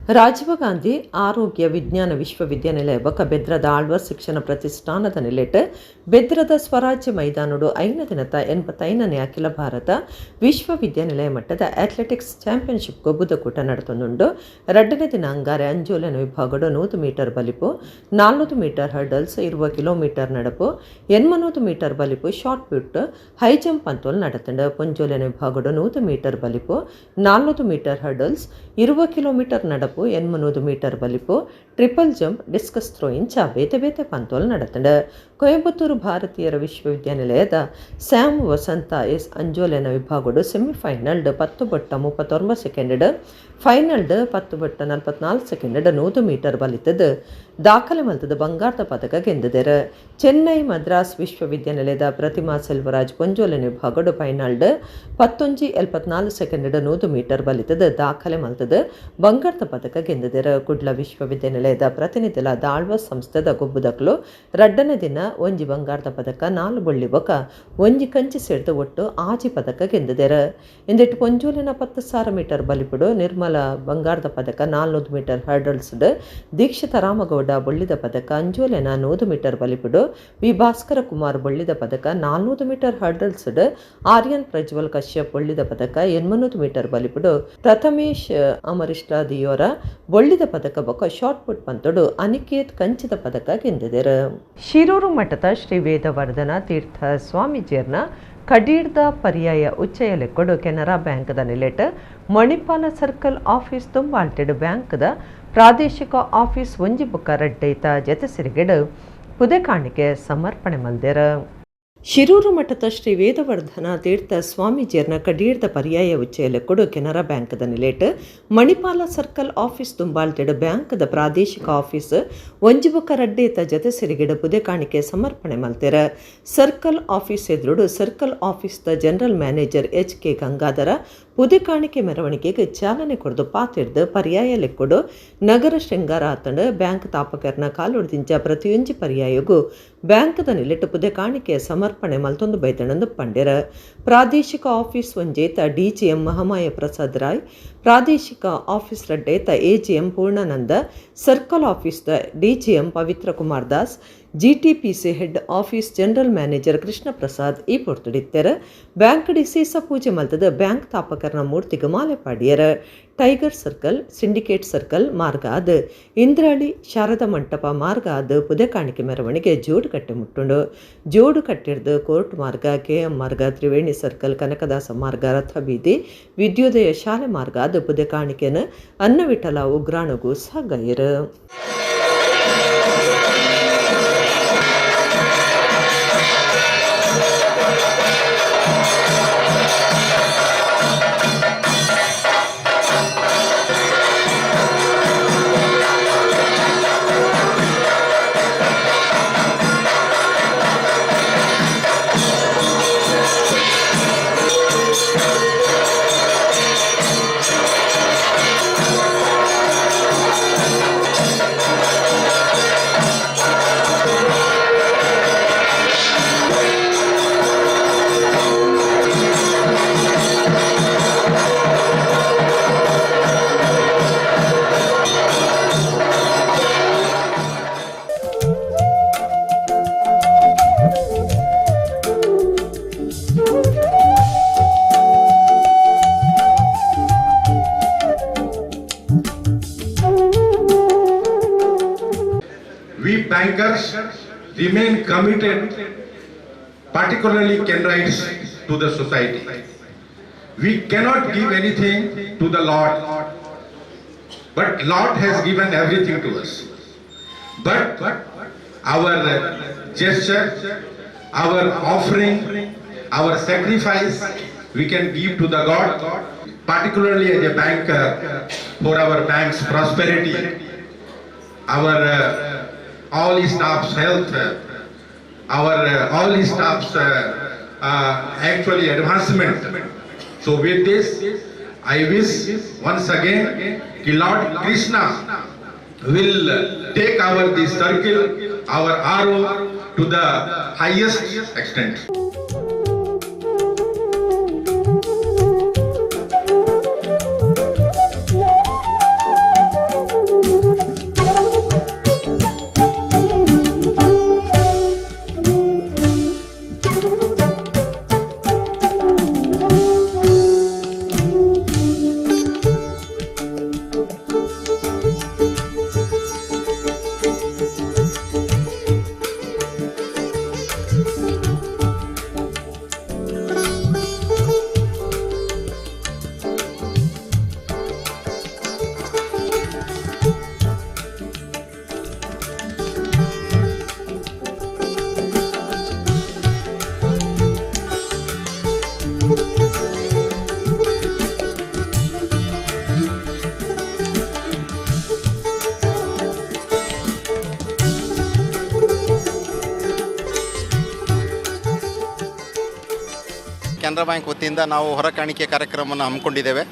ರಾಜೀವ್ ಗಾಂಧಿ ಆರೋಗ್ಯ ವಿಜ್ಞಾನ ವಿಶ್ವವಿದ್ಯಾನಿಲಯ ಬೊಕ ಬೆದ್ರದ ಆಳ್ವಾಸ್ ಶಿಕ್ಷಣ ಪ್ರತಿಷ್ಠಾನದ ನಿಲೆಟ್ ಬೆದ್ರದ ಸ್ವರಾಜ್ಯ ಮೈದಾನಡು 5 ದಿನದ 85ನೇ ಅಖಿಲ ಭಾರತ ವಿಶ್ವವಿದ್ಯಾನಿಲಯ ಮಟ್ಟದ ಅಥ್ಲೆಟಿಕ್ಸ್ ಚಾಂಪಿಯನ್ಶಿಪ್ ಗೊಬ್ಬುದಕೂಟ ನಡೆತೊಂದುಂಡು. 2ನೇ ದಿನ ಅಂಗಾರೆ ಅಂಜೋಲೆನ ವಿಭಾಗಡು 100 ಮೀಟರ್ ಬಲಿಪು, 400 ಮೀಟರ್ ಹರ್ಡಲ್ಸ್, 20 ಕಿಲೋಮೀಟರ್ ನಡಪು, 800 ಮೀಟರ್ ಬಲಿಪು, ಶಾರ್ಟ್ ಪುಟ್, ಹೈ ಜಂಪ್ ಅಂತೋಲ್ ನಡತಂಡು. ಪೊಂಜೋಲೆನ ವಿಭಾಗಡು 100 ಮೀಟರ್ ಬಲಿಪು, 400 ಮೀಟರ್ ಹರ್ಡಲ್ಸ್, 20 ಕಿಲೋಮೀಟರ್ ನಡಪು, 800 ಮೀಟರ್ ಬಲಿಪು, ಟ್ರಿಪಲ್ ಜಂಪ್, ಡಿಸ್ಕಸ್ ಥ್ರೋ ಇಂಚ ಬೇತೆ ಬೇತೆ ಪಂತೋಲ್ ನಡತಂಡು. ಕೊಯಂಬತ್ತೂರು ಭಾರತೀಯರ ವಿಶ್ವವಿದ್ಯಾನಿಲಯದ ಸ್ಯಾಮ್ ವಸಂತ ಎಸ್ ಅಂಜೋಲೆನ ವಿಭಾಗಡು ಸೆಮಿಫೈನಲ್ಡ್ 10.39 ಸೆಕೆಂಡ್, ಫೈನಲ್ಡ್ 10.44 ಸೆಕೆಂಡ್ 100 ಮೀಟರ್ ಬಲಿತದ ದಾಖಲೆ ಮಲ್ತದ ಬಂಗಾರದ ಪದಕ ಗೆಂದಿದರು. ಚೆನ್ನೈ ಮದ್ರಾಸ್ ವಿಶ್ವವಿದ್ಯಾನಿಲಯದ ಪ್ರತಿಮಾ ಸೆಲ್ವರಾಜ್ ಪೊಂಜೋಲೆನ ವಿಭಾಗಡು ಫೈನಲ್ಡ್ 10.74 ಸೆಕೆಂಡ್ 100 ಮೀಟರ್ ಬಲಿತದ ದಾಖಲೆ ಮಲ್ತದ ಬಂಗಾರದ ಪದಕ ಗೆಂದಿದರು. ಕುಡ್ಲ ವಿಶ್ವವಿದ್ಯಾನಿಲಯದ ಪ್ರತಿನಿಧಿಲ ದಾಳ್ವ ಸಂಸ್ಥೆದ ಗೊಬ್ಬುದಕ್ಲು 2ನೇ ದಿನ 1 ಬಂಗಾರದ ಪದಕ, 4 ಬೊಳ್ಳಿ ಬೊಕ 1 ಕಂಚಿ ಸೇರಿದ ಒಟ್ಟು 6 ಪದಕ ಗೆಂದಿದರು. ಇಂದೆಟ್ಟು ಪೊಂಜೋಲಿನ 10,000 ಮೀಟರ್ ಬಲಿಪುಡು ನಿರ್ಮಲ ಬಂಗಾರದ ಪದಕ, 400 ಮೀಟರ್ ಹರ್ಡಲ್ಸ್ಡ್ ದೀಕ್ಷಿತ ರಾಮಗೌಡ ಬೊಳ್ಳಿದ ಪದಕ, ಅಂಜೋಲೆನ 100 ಮೀಟರ್ ಬಲಿಪುಡು ವಿ ಭಾಸ್ಕರ ಕುಮಾರ್ ಬೊಳ್ಳಿದ ಪದಕ, 400 ಮೀಟರ್ ಹರ್ಡಲ್ಸ್ಡ್ ಆರ್ಯನ್ ಪ್ರಜ್ವಲ್ ಕಶ್ಯಪ್ ಬೊಳ್ಳಿದ ಪದಕ, 800 ಮೀಟರ್ ಬಲಿಪುಡು ಪ್ರಥಮೇಶ್ ಅಮರಿಷ್ಟ ದಿಯೋರ ಬೊಳ್ಳಿದ ಪದಕ ಬೊಕ ಶಾರ್ಟ್ ಪುಟ್ ಪಂತೊಡು ಅನಿಕೇತ್ ಕಂಚಿದ ಪದಕ ಗೆಂದಿದರು. ಶಿರೂರು ಮಠದ ಶ್ರೀ ವೇದವರ್ಧನ ತೀರ್ಥ ಸ್ವಾಮೀಜಿಯರ್ನ ಕಡೀರ್ದ ಪರ್ಯಾಯ ಉಚ್ಚಯ ಲೆಕ್ಕೊಡು ಕೆನರಾ ಬ್ಯಾಂಕ್ದ ನಿಲೆಟ್ ಮಣಿಪಾಲ ಸರ್ಕಲ್ ಆಫೀಸ್ ತುಂಬಾಲ್ಟೆಡ್ ಬ್ಯಾಂಕ್ದ ಪ್ರಾದೇಶಿಕ ಆಫೀಸ್ ಒಂಜಿ ಬೊಕ್ಕ ರಡ್ಡೈತ ಜತೆ ಸಿರಿಗೆಡು ಪುದೆ ಕಾಣಿಕೆ ಸಮರ್ಪಣೆ ಮಲ್ದೆರ. ಶಿರೂರು ಮಠದ ಶ್ರೀ ವೇದವರ್ಧನ ತೀರ್ಥ ಸ್ವಾಮೀಜಿಯರ್ನ ಕಡೀರ್ದ ಪರ್ಯಾಯ ಉಚ್ಚಯ ಲೆಕ್ಕೊಡು ಕೆನರಾ ಬ್ಯಾಂಕ್ದ ನಿಲೆಟ್ ಮಣಿಪಾಲ ಸರ್ಕಲ್ ಆಫೀಸ್ ತುಂಬಾಲ್ಟೆಡ್ ಬ್ಯಾಂಕ್ದ ಪ್ರಾದೇಶಿಕ ಆಫೀಸ್ ಒಂಜಿ ಬೊಕ್ಕ ರಡ್ಡೇತ ಜತೆ ಸಿರಿಗೆಡು ಪುದೆ ಕಾಣಿಕೆ ಸಮರ್ಪಣೆ ಮಲ್ತೆರ. ಸರ್ಕಲ್ ಆಫೀಸ್ ಎದುರುಡು ಸರ್ಕಲ್ ಆಫೀಸ್ದ ಜನರಲ್ ಮ್ಯಾನೇಜರ್ ಎಚ್.ಕೆ. ಗಂಗಾಧರ ಪುದೆ ಕಾಣಿಕೆ ಮೆರವಣಿಗೆಗೆ ಚಾಲನೆ ಕೊಡ್ದು ಪಾತಿರ್ದು ಪರ್ಯಾಯ ಲೆಕ್ಕೊಡು ನಗರ ಶೃಂಗಾರ ಆತಂಡು ಬ್ಯಾಂಕ್ ತಾಪಕರ್ನ ಕಾಲುಡ್ದಿಂಚ ಪ್ರತಿಯೊಂಜಿ ಪರ್ಯಾಯಗೂ ಬ್ಯಾಂಕ್ದ ನಿಲೆಟ್ ಪುದೆ ಕಾಣಿಕೆ ಸಮರ್ಪಣೆ ಮಲ್ತೊಂದು ಬೈತಣಂದು ಪಂಡೆರ. ಪ್ರಾದೇಶಿಕ ಆಫೀಸ್ ಒಂಜೇತ ಡಿಜಿಎಂ ಮಹಾಮಾಯ ಪ್ರಸಾದ್ ರಾಯ್, ಪ್ರಾದೇಶಿಕ ಆಫೀಸ್ ರಡ್ಡೇತ ಎಜಿಎಂ ಪೂರ್ಣಾನಂದ, ಸರ್ಕಲ್ ಆಫೀಸ್ದ DGM Pavitra Kumar Das, GTPC head office general manager Krishna Prasad ಈ ಪೊರ್ತುಡಿತ್ತೆರ. ಬ್ಯಾಂಕ್ ಡಿಸೇಸ ಪೂಜೆ ಮಲ್ತದ ಬ್ಯಾಂಕ್ ತಾಪಕರ್ನ ಮೂರ್ತಿಗೆ ಮಾಲೆ ಪಾಡಿಯರ. ಟೈಗರ್ ಸರ್ಕಲ್, ಸಿಂಡಿಕೇಟ್ ಸರ್ಕಲ್ ಮಾರ್ಗ ಆದ್ ಇಂದ್ರಾಳಿ ಶಾರದಾ ಮಂಟಪ ಮಾರ್ಗ ಆದ್ ಪುದೆ ಕಾಣಿಕೆ ಮೆರವಣಿಗೆ ಜೋಡುಕಟ್ಟೆ ಮುಟ್ಟುಂಡು. ಜೋಡು ಕಟ್ಟಿರ್ದು ಕೋರ್ಟ್ ಮಾರ್ಗ, ಕೆಎಂ ಮಾರ್ಗ, ತ್ರಿವೇಣಿ ಸರ್ಕಲ್, ಕನಕದಾಸ ಮಾರ್ಗ, ರಥ ಬೀದಿ, ವಿದ್ಯೋದಯ ಶಾಲೆ ಮಾರ್ಗ ಆದ್ ಪುದೆ ಕಾಣಿಕೆನ ಅನ್ನವಿಠಲ ಉಗ್ರಾಣಗು ಸಾಗೈರ್.
We bankers remain committed, particularly Canarites, to the society. We cannot give anything to the Lord, but Lord has given everything to us. But our gesture, our offering, our sacrifice, we can give to the God, particularly as a banker, for our bank's prosperity, our all staff's health, our all staff's actually advancement. So with this, I wish once again Lord Krishna will take our this circle, our arrow to the highest extent.
Canara bank ವತಿಯಿಂದ ನಾವು ಹೊರಕಾಣಿಕೆ ಕಾರ್ಯಕ್ರಮವನ್ನು ಹಮ್ಮಿಕೊಂಡಿದ್ದೇವೆ.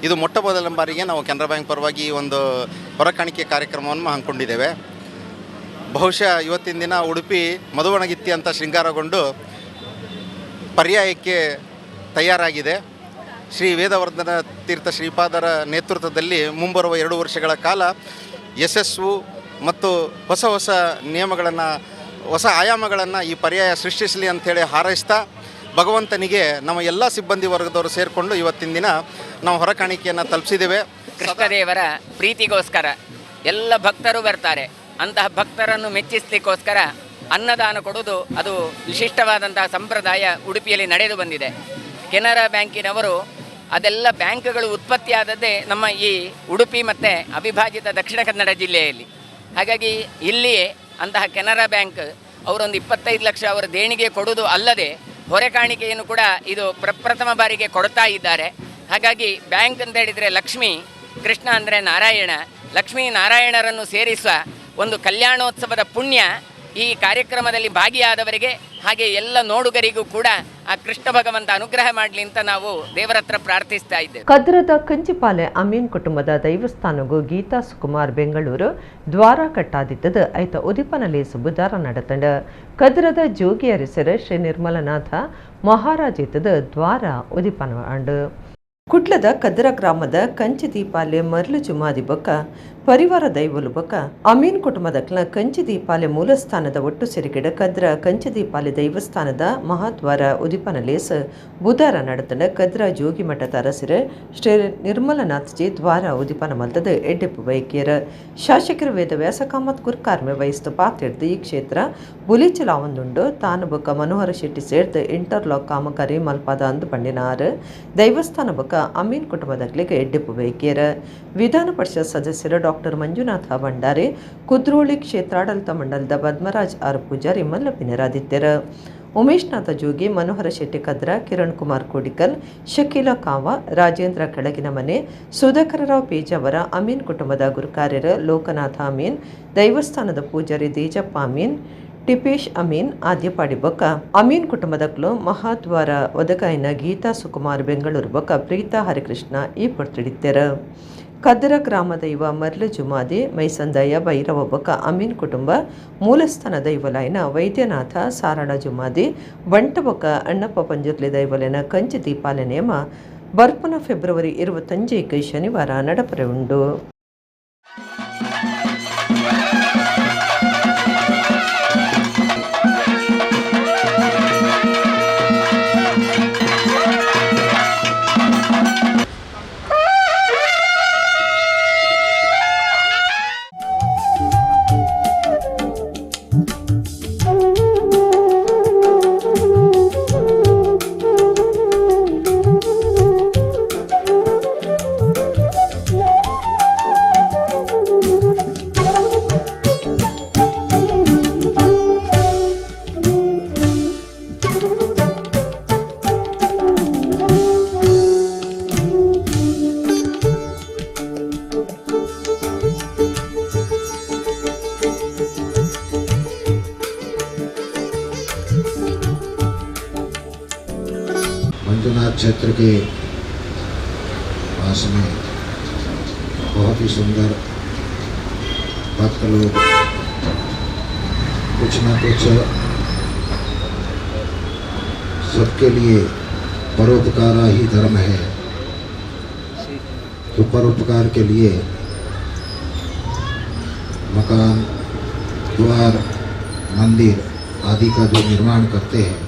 ಇದು ಮೊಟ್ಟ ಮೊದಲ ಬಾರಿಗೆ ನಾವು Canara bank ಪರವಾಗಿ ಈ ಒಂದು ಹೊರಕಾಣಿಕೆ ಕಾರ್ಯಕ್ರಮವನ್ನು ಹಮ್ಮಿಕೊಂಡಿದ್ದೇವೆ. ಬಹುಶಃ ಇವತ್ತಿನ ದಿನ ಉಡುಪಿ ಮಧುವಣಗಿತ್ತಿ ಅಂತ ಶೃಂಗಾರಗೊಂಡು ಪರ್ಯಾಯಕ್ಕೆ ತಯಾರಾಗಿದೆ. ಶ್ರೀ ವೇದವರ್ಧನ ತೀರ್ಥ ಶ್ರೀಪಾದರ ನೇತೃತ್ವದಲ್ಲಿ ಮುಂಬರುವ 2 ವರ್ಷಗಳ ಕಾಲ ಯಶಸ್ಸು ಮತ್ತು ಹೊಸ ಹೊಸ ನಿಯಮಗಳನ್ನು, ಹೊಸ ಆಯಾಮಗಳನ್ನು ಈ ಪರ್ಯಾಯ ಸೃಷ್ಟಿಸಲಿ ಅಂಥೇಳಿ ಹಾರೈಸ್ತಾ ಭಗವಂತನಿಗೆ ನಮ್ಮ ಎಲ್ಲ ಸಿಬ್ಬಂದಿ ವರ್ಗದವರು ಸೇರಿಕೊಂಡು ಇವತ್ತಿನ ದಿನ ನಾವು ಹೊರಕಾಣಿಕೆಯನ್ನು ತಲುಪಿಸಿದ್ದೇವೆ.
ಕೃಷ್ಣದೇವರ ಪ್ರೀತಿಗೋಸ್ಕರ ಎಲ್ಲ ಭಕ್ತರು ಬರ್ತಾರೆ. ಅಂತಹ ಭಕ್ತರನ್ನು ಮೆಚ್ಚಿಸಲಿಕ್ಕೋಸ್ಕರ ಅನ್ನದಾನ ಕೊಡುವುದು ಅದು ವಿಶಿಷ್ಟವಾದಂತಹ ಸಂಪ್ರದಾಯ ಉಡುಪಿಯಲ್ಲಿ ನಡೆದು ಬಂದಿದೆ. ಕೆನರಾ ಬ್ಯಾಂಕಿನವರು ಅದೆಲ್ಲ ಬ್ಯಾಂಕ್ಗಳು ಉತ್ಪತ್ತಿಯಾದದ್ದೇ ನಮ್ಮ ಈ ಉಡುಪಿ ಮತ್ತು ಅವಿಭಾಜಿತ ದಕ್ಷಿಣ ಕನ್ನಡ ಜಿಲ್ಲೆಯಲ್ಲಿ. ಹಾಗಾಗಿ ಇಲ್ಲಿಯೇ ಅಂತಹ ಕೆನರಾ ಬ್ಯಾಂಕ್ ಅವರೊಂದು 25 ಲಕ್ಷ ಅವರ ದೇಣಿಗೆ ಕೊಡುವುದು ಅಲ್ಲದೆ ಹೊರೆ ಕಾಣಿಕೆಯನ್ನು ಕೂಡ ಇದು ಪ್ರಪ್ರಥಮ ಬಾರಿಗೆ ಕೊಡ್ತಾ ಇದ್ದಾರೆ. ಹಾಗಾಗಿ ಬ್ಯಾಂಕ್ ಅಂತ ಹೇಳಿದರೆ ಲಕ್ಷ್ಮೀ, ಕೃಷ್ಣ ಅಂದರೆ ನಾರಾಯಣ, ಲಕ್ಷ್ಮೀ ನಾರಾಯಣರನ್ನು ಸೇರಿಸುವ ಒಂದು ಕಲ್ಯಾಣೋತ್ಸವದ ಪುಣ್ಯ ಈ ಕಾರ್ಯಕ್ರಮದಲ್ಲಿ ಭಾಗಿಯಾದವರಿಗೆ ಹಾಗೆ ಎಲ್ಲ ನೋಡುಗರಿಗೂ ಕೂಡ ಆ ಕೃಷ್ಣ ಭಗವಂತ ಅನುಗ್ರಹ ಮಾಡಲಿ ಅಂತ ನಾವು ದೇವರ ಹತ್ರ ಪ್ರಾರ್ಥಿಸ್ತಾ ಇದ್ದೇವೆ.
ಕದ್ರದ ಕಂಚಿಪಾಲೆ ಅಮೀನ್ ಕುಟುಂಬದ ದೈವಸ್ಥಾನಗೂ ಗೀತಾ ಸುಕುಮಾರ್ ಬೆಂಗಳೂರು ದ್ವಾರ ಕಟ್ಟಾದಿದ್ದದು ಐತ ಉದಿಪನಲೇಸು ಬುಧಾರ നടത്തണ്ട്. ಕದ್ರದ ಜೋಗಿ ಅರಿಸರ ಶ್ರೀ ನಿರ್ಮಲನಾಥ ಮಹಾರಾಜಿತ್ತದ ದ್ವಾರ ಉದಿಪನ ಆಂಡು. ಕುಡ್ಲದ ಕದ್ರ ಗ್ರಾಮದ ಕಂಚಿ ದೀಪಾಲೆ ಮರ್ಲು ಜುಮಾದಿ ಬೊಕ್ಕ ಪರಿವಾರ ದೈವಲು ಬೊಕ್ಕ ಅಮೀನ್ ಕುಟುಂಬದಕ್ಲ ಕಂಚಿ ದೀಪಾಲೆ ಮೂಲಸ್ಥಾನದ ಒಟ್ಟು ಸಿರಿಗಿಡ ಕದ್ರ ಕಂಚಿ ದೀಪಾಲೆ ದೈವಸ್ಥಾನದ ಮಹಾದ್ವಾರ ಉದಿಪನ ಲೇಸ್ ಬುಧಾರ നടത്തಂಡ. ಕದ್ರ ಜೋಗಿಮಠದ ಅರಸಿರ ಶ್ರೀ ನಿರ್ಮಲನಾಥ್ಜಿ ದ್ವಾರ ಉದಿಪನ ಮಲ್ತದ ಎಡ್ಡೆಪ್ಪು ಬೈಕಿಯರ ಶಾಸಕರ ವೇದವ್ಯಾಸ ಕಾಮತ್ ಗುರ್ಕಾರ್ಮೆ ವಹಿಸ್ತು ಪಾತಿಡ್ದು ಈ ಕ್ಷೇತ್ರ ಬುಲಿಚಲಾವಂದುಂಡು. ತಾನು ಬೊಕ್ಕ ಮನೋಹರ ಶೆಟ್ಟಿ ಸೇರ್ದು ಇಂಟರ್ಲಾಕ್ ಕಾಮಗಾರಿ ಮಲ್ಪಾದ ಅಂದು ಪಂಡಿನಾರು ದೈವಸ್ಥಾನ ಬೊಕ್ಕ ಅಮೀನ್ ಕುಟುಂಬದಕ್ಲಿಗೆ ಎಡ್ಡೆಪ್ಪು ಬೈಕಿಯರ. ವಿಧಾನ ಪರಿಷತ್ ಸದಸ್ಯರು ಡಾಕ್ಟರ್ ಮಂಜುನಾಥ ಭಂಡಾರಿ, ಕುದ್ರೋಳಿ ಕ್ಷೇತ್ರಾಡಳಿತ ಮಂಡಲದ ಪದ್ಮರಾಜ್ ಆರ್ ಪೂಜಾರಿ ಮಲ್ಲಪಿನರಾದಿತ್ಯರ, ಉಮೇಶ್ನಾಥ ಜೋಗಿ, ಮನೋಹರ ಶೆಟ್ಟಿ ಕದ್ರ, ಕಿರಣ್ ಕುಮಾರ್ ಕೋಡಿಕಲ್, ಶಕೀಲಾ ಕಾವ, ರಾಜೇಂದ್ರ ಕೆಳಗಿನ ಮನೆ, ಸುಧಾಕರರಾವ್ ಪೇಜಾವರ, ಅಮೀನ್ ಕುಟುಂಬದ ಗುರುಕಾರ್ಯರ ಲೋಕನಾಥ ಅಮೀನ್, ದೈವಸ್ಥಾನದ ಪೂಜಾರಿ ದೇಜಪ್ಪ ಅಮೀನ್, ಟಿಪೇಶ್ ಅಮೀನ್ ಆದ್ಯಪಾಡಿ ಬೊಕ್ಕ ಅಮೀನ್ ಕುಟುಂಬದಕ್ಲು ಮಹಾದ್ವಾರ ಒದಗಾಯಿನ ಗೀತಾ ಸುಕುಮಾರ್ ಬೆಂಗಳೂರು ಬೊಕ್ಕ ಪ್ರೀತಾ ಹರಿಕೃಷ್ಣ ಈ ಪೊರ್ತಿಡಿತ್ತೆರ. ಕದ್ದರ ಗ್ರಾಮ ದೈವ ಮರ್ಲು ಜುಮಾದಿ ಮೈಸಂದಯ್ಯ ಭೈರವ ಬೊಕ್ಕ ಅಮೀನ್ ಕುಟುಂಬ ಮೂಲಸ್ಥಾನ ದೈವಲಾಯನ ವೈದ್ಯನಾಥ ಸಾರಣ ಜುಮಾದಿ ಬಂಟ ಬೊಕ್ಕ ಅಣ್ಣಪ್ಪ ಪಂಜುರ್ಲಿ ದೈವಲೇನ ಕಂಚಿ ದೀಪಾಲೆ ನೇಮ ಬರ್ಪುನ ಫೆಬ್ರವರಿ 25 ಶನಿವಾರ ನಡಪರೆ ಉಂಡು.
मंजुनाथ क्षेत्र के पास में बहुत ही सुंदर भक्त लोग कुछ ना कुछ सबके लिए परोपकार ही धर्म है, तो परोपकार के लिए मकान, द्वार, मंदिर आदि का जो निर्माण करते हैं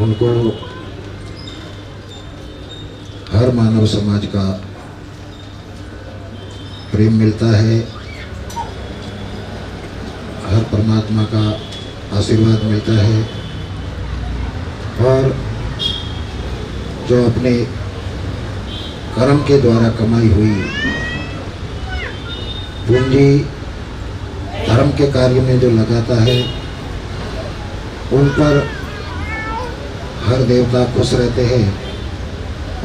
उनको हर मानव समाज का प्रेम मिलता है, हर परमात्मा का आशीर्वाद मिलता है और जो अपने कर्म के द्वारा कमाई हुई पूंजी धर्म के कार्य में जो लगाता है उन पर हर देवता खुश रहते हैं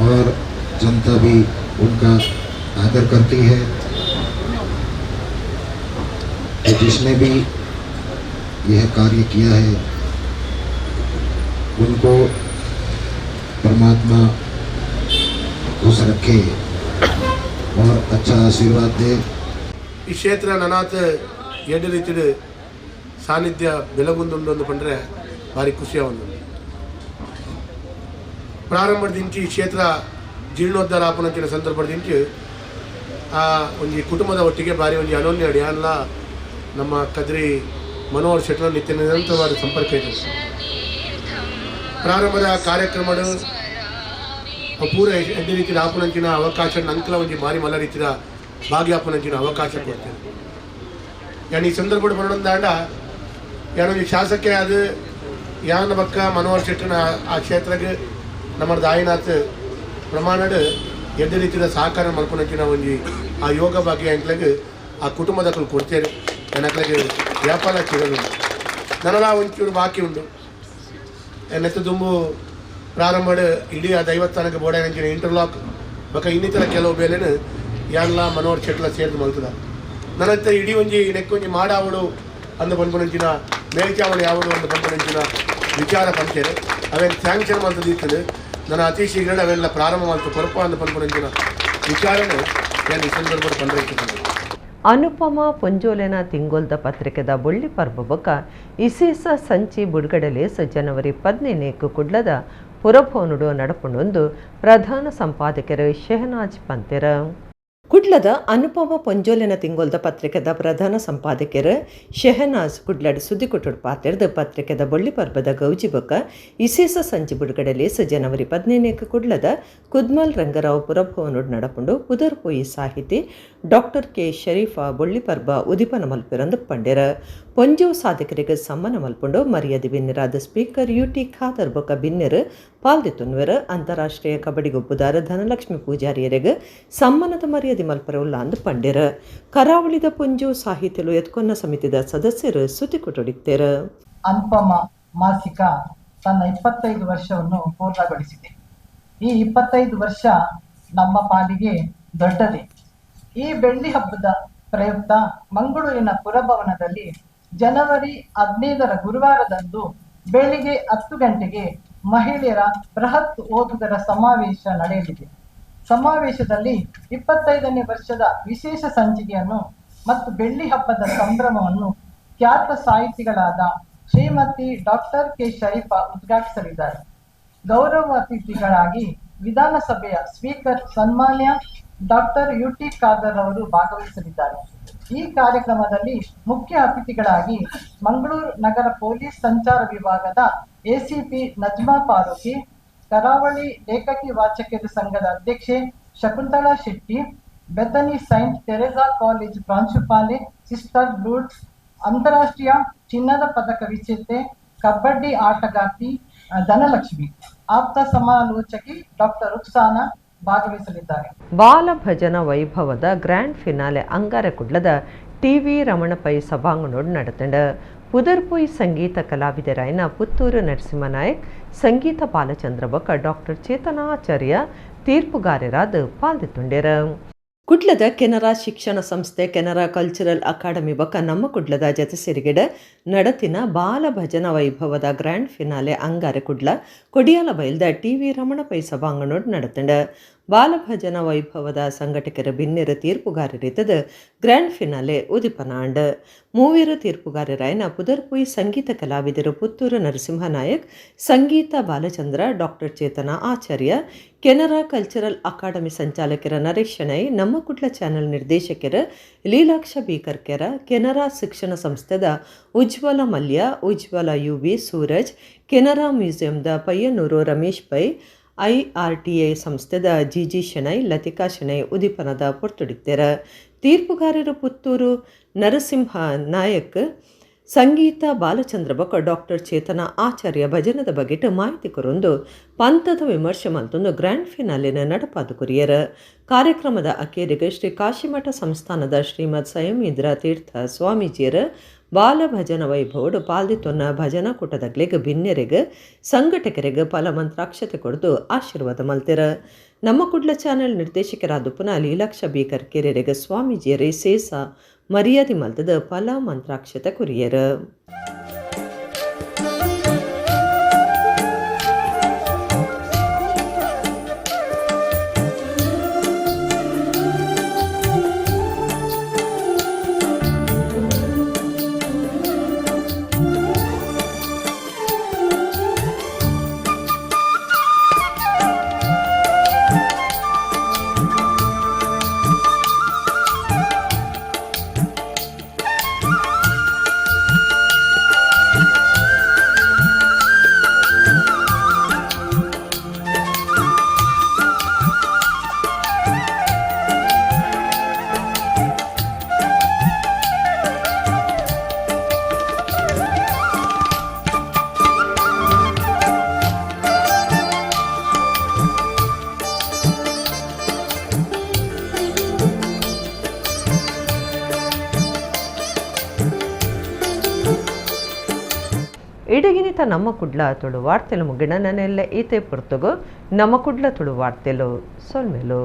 और जनता भी उनका आदर करती है। तो जिसने भी यह कार्य किया है उनको परमात्मा खुश रखे और अच्छा आशीर्वाद दे।
ಈ ಕ್ಷೇತ್ರ ನನಾತ್ ಎಡ್ಡೆ ರೀತಿಡ್ ಸಾನ್ನಿಧ್ಯ ಬೆಲಗುಂದುಂಡು ಅಂದ್ ಪಂಡ್ರೆ ಭಾರಿ ಖುಷಿಯಾವೊಂದು. ಪ್ರಾರಂಭದಿಂಚಿ ಈ ಕ್ಷೇತ್ರ ಜೀರ್ಣೋದ್ಧಾರ ಆಪುನಂಚಿನ ಸಂದರ್ಭದಿಂಚಿ ಆ ಒಂಜಿ ಕುಟುಂಬದ ಒಟ್ಟಿಗೆ ಭಾರಿ ಒಂಜಿ ಅನೋನ್ಯ ಅಡಿಯಾನ್ಲ ನಮ್ಮ ಕದ್ರಿ ಮನೋಹರ್ ಶೆಟ್ಟರ್ ನಿತ್ಯ ನಿರಂತರವಾದ ಸಂಪರ್ಕ ಇದೆ. ಪ್ರಾರಂಭದ ಕಾರ್ಯಕ್ರಮಡು ಪೂರ ಎಡ್ಡೆ ರೀತಿಯ ಆಪುನಂಚಿನ ಅವಕಾಶ ನಂಕಲ ಒಂಜಿ ಭಾರಿ ಮಲ್ಲ ರೀತಿಯ ಭಾಗ್ಯಾಪನಂಚಿನ ಅವಕಾಶ ಕೊಡ್ತೇನೆ. ಯಾನ್ ಈ ಸಂದರ್ಭಡ್ ಬರೋಣಂದಾಂಡ ಯಾನೊಂಜಿ ಶಾಸಕೆ ಅದು ಯಾನ ಬಕ್ಕ ಮನೋಹರ್ ಶೆಟ್ಟರ್ನ ಆ ಕ್ಷೇತ್ರಕ್ಕೆ ನಮ್ಮ ದಾಯಿನಾಥ್ ಪ್ರಮಾಣಡ್ ಎಡ್ಡೆ ರೀತಿಯ ಸಹಕಾರ ಮಲ್ಪುನಂಚಿನ ಒಂಜಿ ಆ ಯೋಗ ಭಾಗ್ಯ ಎಂಕ್ಲೆಗ್ ಆ ಕುಟುಂಬದಕುಲು ಕೊಡ್ತೇನೆ. ಎನಕ್ಲೆಗ್ ವ್ಯಾಪಾರ ಚಿರಲು ನನಲ ಒಂಚೂರು ಬಾಕಿ ಉಂಡು. ಎನ್ನೆತ್ತ ದುಂಬು ಪ್ರಾರಂಭಡ್ ಇಡೀ ಆ ದೈವಸ್ಥಾನಕ್ಕೆ ಬೋಡಾಯಿನಂಚಿನ ಇಂಟರ್ಲಾಕ್ ಬೊಕ ಇನ್ನಿತರ ಕೆಲವು ಬೇಲೆನ್ ಯಾನ್ಲ ಮನೋಹರ್ ಶೆಟ್ಲ ಸೇರ್ದು ಮಲ್ತದ. ನನತ್ತ ಇಡೀ ಒಂಜಿ ನೆಕ್ಕೊಂಜಿ ಮಾಡಾವಡು ಅಂದು ಪನ್ಪುನಂಚಿನ ಮೇಲ್ಚಾವಣಿ ಯಾವಡು ಅಂದು ಪನ್ಪುನಂಚಿನ ವಿಚಾರ ಪಂತೇನೆ. ಅವೇನು ಸ್ಯಾಂಕ್ಷನ್ ಮಲ್ತದಿತ್ತದು ನನ್ನ ಅತಿ ಶೀಘ್ರ ಅವೆಲ್ಲ ಪ್ರಾರಂಭ ಮಲ್ತು ಕೊರಪ ಅಂದು ಪನ್ಪುನಂಚಿನ ವಿಚಾರನು ನಾನು ಈ ಸಂದರ್ಭದ ಪಂಡ್ರೆ.
ಅನುಪಮ ಪೊಂಜೋಲೆನ ತಿಂಗೊಲ್ದ ಪತ್ರಿಕೆದ ಬೊಳ್ಳಿ ಪರ್ಬ ಬೊಕ್ಕ ಇಸೇಸ ಸಂಚಿ ಬುಡ್ಗಡಲೇಸ ಜನವರಿ 15 ಕುಡ್ಲದ ಪುರಭವನುಡು ನಡಪುಂಡೊಂದು ಪ್ರಧಾನ ಸಂಪಾದಕರು ಶೆಹನಾಜ್ ಪಂತೆರ. ಕುಡ್ಲದ ಅನುಪಮ ಪೊಂಜೋಲೆನ ತಿಂಗೊಲ್ದ ಪತ್ರಿಕೆದ ಪ್ರಧಾನ ಸಂಪಾದಕರು ಶೆಹನಾಜ್ ಕುಡ್ಲಡ್ ಸುದ್ದಿಕೊಟ್ಟುಡು ಪಾತೆರ್ದು ಪತ್ರಿಕೆದ ಬೊಳ್ಳಿ ಪರ್ಬದ ಗೌಜಿ ಬೊಕ್ಕ ಇಸೇಸ ಸಂಚಿ ಬುಡ್ಗಡಲೇಸ ಜನವರಿ 15 ಕುಡ್ಲದ ಕುದ್ಮಲ್ ರಂಗರಾವ್ ಪುರಭವನುಡು ನಡಪುಂಡು ಪುದರ್ಪೋಯಿ ಸಾಹಿತಿ ಡಾಕ್ಟರ್ ಕೆ ಶರೀಫಾ ಬೊಳ್ಳಿ ಪರ್ಬ ಉದಿಪನ ಮಲ್ಪಿರಂದು ಪಂಡೆರ. ಪೊಂಜೋ ಸಾಧಕರಿಗೆ ಸಮ್ಮಾನ ಮಲ್ಪುಂಡು ಮರ್ಯಾದೆ ಬಿನ್ನೆರಾದ ಸ್ಪೀಕರ್ ಯು.ಟಿ. ಖಾದರ್ ಬೊಕ್ಕ ಬಿನ್ನೆರು ಪಾಲ್ದಿತುನ್ವೆರ್. ಅಂತಾರಾಷ್ಟ್ರೀಯ ಕಬಡ್ಡಿ ಗೊಬ್ಬುದಾರ ಧನಲಕ್ಷ್ಮಿ ಪೂಜಾರಿಯರಿಗೆ ಸಮ್ಮಾನದ ಮರ್ಯಾದೆ ಮಲ್ಪರ ಉಲ್ಲ ಅಂದು ಪಂಡೆರ. ಕರಾವಳಿದ ಪೊಂಜೋ ಸಾಹಿತ್ಯಲು ಎತ್ಕೊನ್ನ ಸಮಿತಿದ ಸದಸ್ಯರು ಸುದ್ದಿಕೊಟ್ಟೊಡಿತ್ತೇರು.
ಅನುಪಮ ಮಾಸಿಕ ತನ್ನ 25 ವರ್ಷವನ್ನು ಪೂರ್ಣಗೊಳಿಸಿದೆ. ಈ 25 ವರ್ಷ ನಮ್ಮ ಪಾಲಿಗೆ ದೊಡ್ಡದೇ. ಈ ಬೆಳ್ಳಿ ಹಬ್ಬದ ಪ್ರಯುಕ್ತ ಮಂಗಳೂರಿನ ಪುರಭವನದಲ್ಲಿ ಜನವರಿ 15ರ ಗುರುವಾರದಂದು ಬೆಳಿಗ್ಗೆ 10 ಗಂಟೆಗೆ ಮಹಿಳೆಯರ ಬೃಹತ್ ಓದುಗರ ಸಮಾವೇಶ ನಡೆಯಲಿದೆ. ಸಮಾವೇಶದಲ್ಲಿ 25ನೇ ವರ್ಷದ ವಿಶೇಷ ಸಂಚಿಕೆಯನ್ನು ಮತ್ತು ಬೆಳ್ಳಿ ಹಬ್ಬದ ಸಂಭ್ರಮವನ್ನು ಖ್ಯಾತ ಸಾಹಿತಿಗಳಾದ ಶ್ರೀಮತಿ ಡಾಕ್ಟರ್ ಕೆ ಶರೀಫಾ ಉದ್ಘಾಟಿಸಲಿದ್ದಾರೆ. ಗೌರವ ಅತಿಥಿಗಳಾಗಿ ವಿಧಾನಸಭೆಯ ಸ್ಪೀಕರ್ ಸನ್ಮಾನ್ಯ ಡಾಕ್ಟರ್ ಯು.ಟಿ. ಖಾದರ್ ಅವರು ಭಾಗವಹಿಸಲಿದ್ದಾರೆ. ಈ ಕಾರ್ಯಕ್ರಮದಲ್ಲಿ ಮುಖ್ಯ ಅತಿಥಿಗಳಾಗಿ ಮಂಗಳೂರು ನಗರ ಪೊಲೀಸ್ ಸಂಚಾರ ವಿಭಾಗದ ಎಸಿಪಿ ನಜ್ಮಾ ಫಾರೂಕಿ, ಕರಾವಳಿ ಲೇಖಕಿ ವಾಚಕರ ಸಂಘದ ಅಧ್ಯಕ್ಷೆ Shakuntala Shetty, Bethany Saint Teresa college ಪ್ರಾಂಶುಪಾಲೆ sister Lourdes, ಅಂತಾರಾಷ್ಟ್ರೀಯ ಚಿನ್ನದ ಪದಕ ವಿಜೇತೆ ಕಬಡ್ಡಿ ಆಟಗಾರ್ತಿ ಧನಲಕ್ಷ್ಮಿ, ಆಪ್ತ ಸಮಾಲೋಚಕಿ ಡಾಕ್ಟರ್ ರುಕ್ಸಾನಾ ಭಾಗವಹಿಸಲಿದ್ದಾರೆ.
ಬಾಲಭಜನ ವೈಭವದ ಗ್ರ್ಯಾಂಡ್ ಫಿನಾಲೆ ಅಂಗಾರೆ ಕುಡ್ಲದ ಟಿವಿ ರಮಣಪೈ ಸಭಾಂಗಣೋಡು ನಡೆತಂಡ. ಪುದರ್ಪೊಯ್ ಸಂಗೀತ ಕಲಾವಿದರಾಯನ ಪುತ್ತೂರು ನರಸಿಂಹನಾಯಕ್, ಸಂಗೀತ ಬಾಲಚಂದ್ರ ಬೊಕ್ಕ ಡಾಕ್ಟರ್ ಚೇತನಾಚಾರ್ಯ ತೀರ್ಪುಗಾರರಾದ ಪಾಲ್ದಿತ್ತುಂಡೆರ. ಕುಡ್ಲದ ಕೆನರಾ ಶಿಕ್ಷಣ ಸಂಸ್ಥೆ ಕೆನರಾ ಕಲ್ಚರಲ್ ಅಕಾಡೆಮಿ ಬೊಕ್ಕ ನಮ್ಮ ಕುಡ್ಲದ ಜತೆ ಸಿರಿಗೆಡ ನಡತಿನ ಬಾಲಭಜನ ವೈಭವದ ಗ್ರ್ಯಾಂಡ್ ಫಿನಾಲೆ ಅಂಗಾರೆ ಕುಡ್ಲ ಕೊಡಿಯಾಲ ಬೈಲ್ದ ಟಿವಿ ರಮಣಪೈ ಸಭಾಂಗಣೋಡು ನಡತಂಡ. ಬಾಲಭಜನ ವೈಭವದ ಸಂಘಟಕರ ಬಿನ್ನೆರ ತೀರ್ಪುಗಾರರಿತದ ಗ್ರ್ಯಾಂಡ್ ಫಿನಾಲೆ ಉದಿಪನಾಂಡ್. ಮೂವೀರ ತೀರ್ಪುಗಾರರಾಯನ ಪುದರ್ಪುಯ್ ಸಂಗೀತ ಕಲಾವಿದರು ಪುತ್ತೂರು ನರಸಿಂಹನಾಯಕ್, ಸಂಗೀತ ಬಾಲಚಂದ್ರ, ಡಾಕ್ಟರ್ ಚೇತನ ಆಚಾರ್ಯ, ಕೆನರಾ ಕಲ್ಚರಲ್ ಅಕಾಡೆಮಿ ಸಂಚಾಲಕರ ನರೇಶ್ ಶೆಣೈ, ನಮ್ಮ ಕುಡ್ಲ ಚಾನೆಲ್ ನಿರ್ದೇಶಕರ ಲೀಲಾಕ್ಷ ಬೀಕರ್ಕೆರ, ಕೆನರಾ ಶಿಕ್ಷಣ ಸಂಸ್ಥೆದ ಉಜ್ವಲ ಮಲ್ಯ, ಉಜ್ವಲ ಯುವಿ ಸೂರಜ್, ಕೆನರಾ ಮ್ಯೂಸಿಯಂದ ಪಯ್ಯನೂರು ರಮೇಶ್ ಪೈ, ಐಆರ್ಟಿಐ ಸಂಸ್ಥೆದ ಜಿಜಿ ಶೆಣೈ, ಲತಿಕಾ ಶೆಣೈ ಉದೀಪನದ ಪೊರ್ತುಡಿತ್ತೆರ. ತೀರ್ಪುಗಾರರು ಪುತ್ತೂರು ನರಸಿಂಹ ನಾಯಕ್, ಸಂಗೀತ ಬಾಲಚಂದ್ರ ಬೊಕ್ಕ ಡಾಕ್ಟರ್ ಚೇತನ ಆಚಾರ್ಯ ಭಜನದ ಬಗೆಟ್ ಮಾಹಿತಿ ಕೊರೊಂದು ಪಂಥದ ವಿಮರ್ಶೆ ಮಲ್ತೊಂದು ಗ್ರ್ಯಾಂಡ್ ಫಿನಾಲೆನ ನಡಪಾದು ಕೊರಿಯರ್. ಕಾರ್ಯಕ್ರಮದ ಅಕೇರಿಗೆ ಶ್ರೀ ಕಾಶಿಮಠ ಸಂಸ್ಥಾನದ ಶ್ರೀಮದ್ ಸಂಯಮೀಂದ್ರ ತೀರ್ಥ ಸ್ವಾಮೀಜಿಯರ ಬಾಲಭಜನ ವೈಭವಡು ಪಾಲ್ದಿತೊನ್ನ ಭಜನಾ ಕೂಟದಗ್ಲೆಗ್ ಬಿನ್ನೆರೆಗ್ ಸಂಘಟಕರಿಗೆ ಫಲ ಮಂತ್ರಾಕ್ಷತೆ ಕೊಡ್ದು ಆಶೀರ್ವಾದ ಮಲ್ತೆರ. ನಮ್ಮ ಕುಡ್ಲ ಚಾನೆಲ್ ನಿರ್ದೇಶಕರಾದ ಪುನಃ ಲೀಲಾಕ್ಷ ಬೀಕರ್ ಕೆರೆರೆಗ್ ಸ್ವಾಮೀಜಿಯರೇ ಸೇಸ ಮರ್ಯಾದೆ ಮಲ್ತದ ಫಲ ಮಂತ್ರಾಕ್ಷತೆ ಕೊರಿಯರ್. ಇಡಗಿನಿತ ನಮ್ಮ ಕುಡ್ಲ ತುಳು ವಾರ್ತೆಲು ಮುಗಿಣ ನನೆಲ್ಲ ಈತೆ ಪುರ್ತುಗು ನಮ್ಮ ಕುಡ್ಲ ತುಳು ವಾರ್ತೆಲು ಸೊಲ್ಮೆಲು.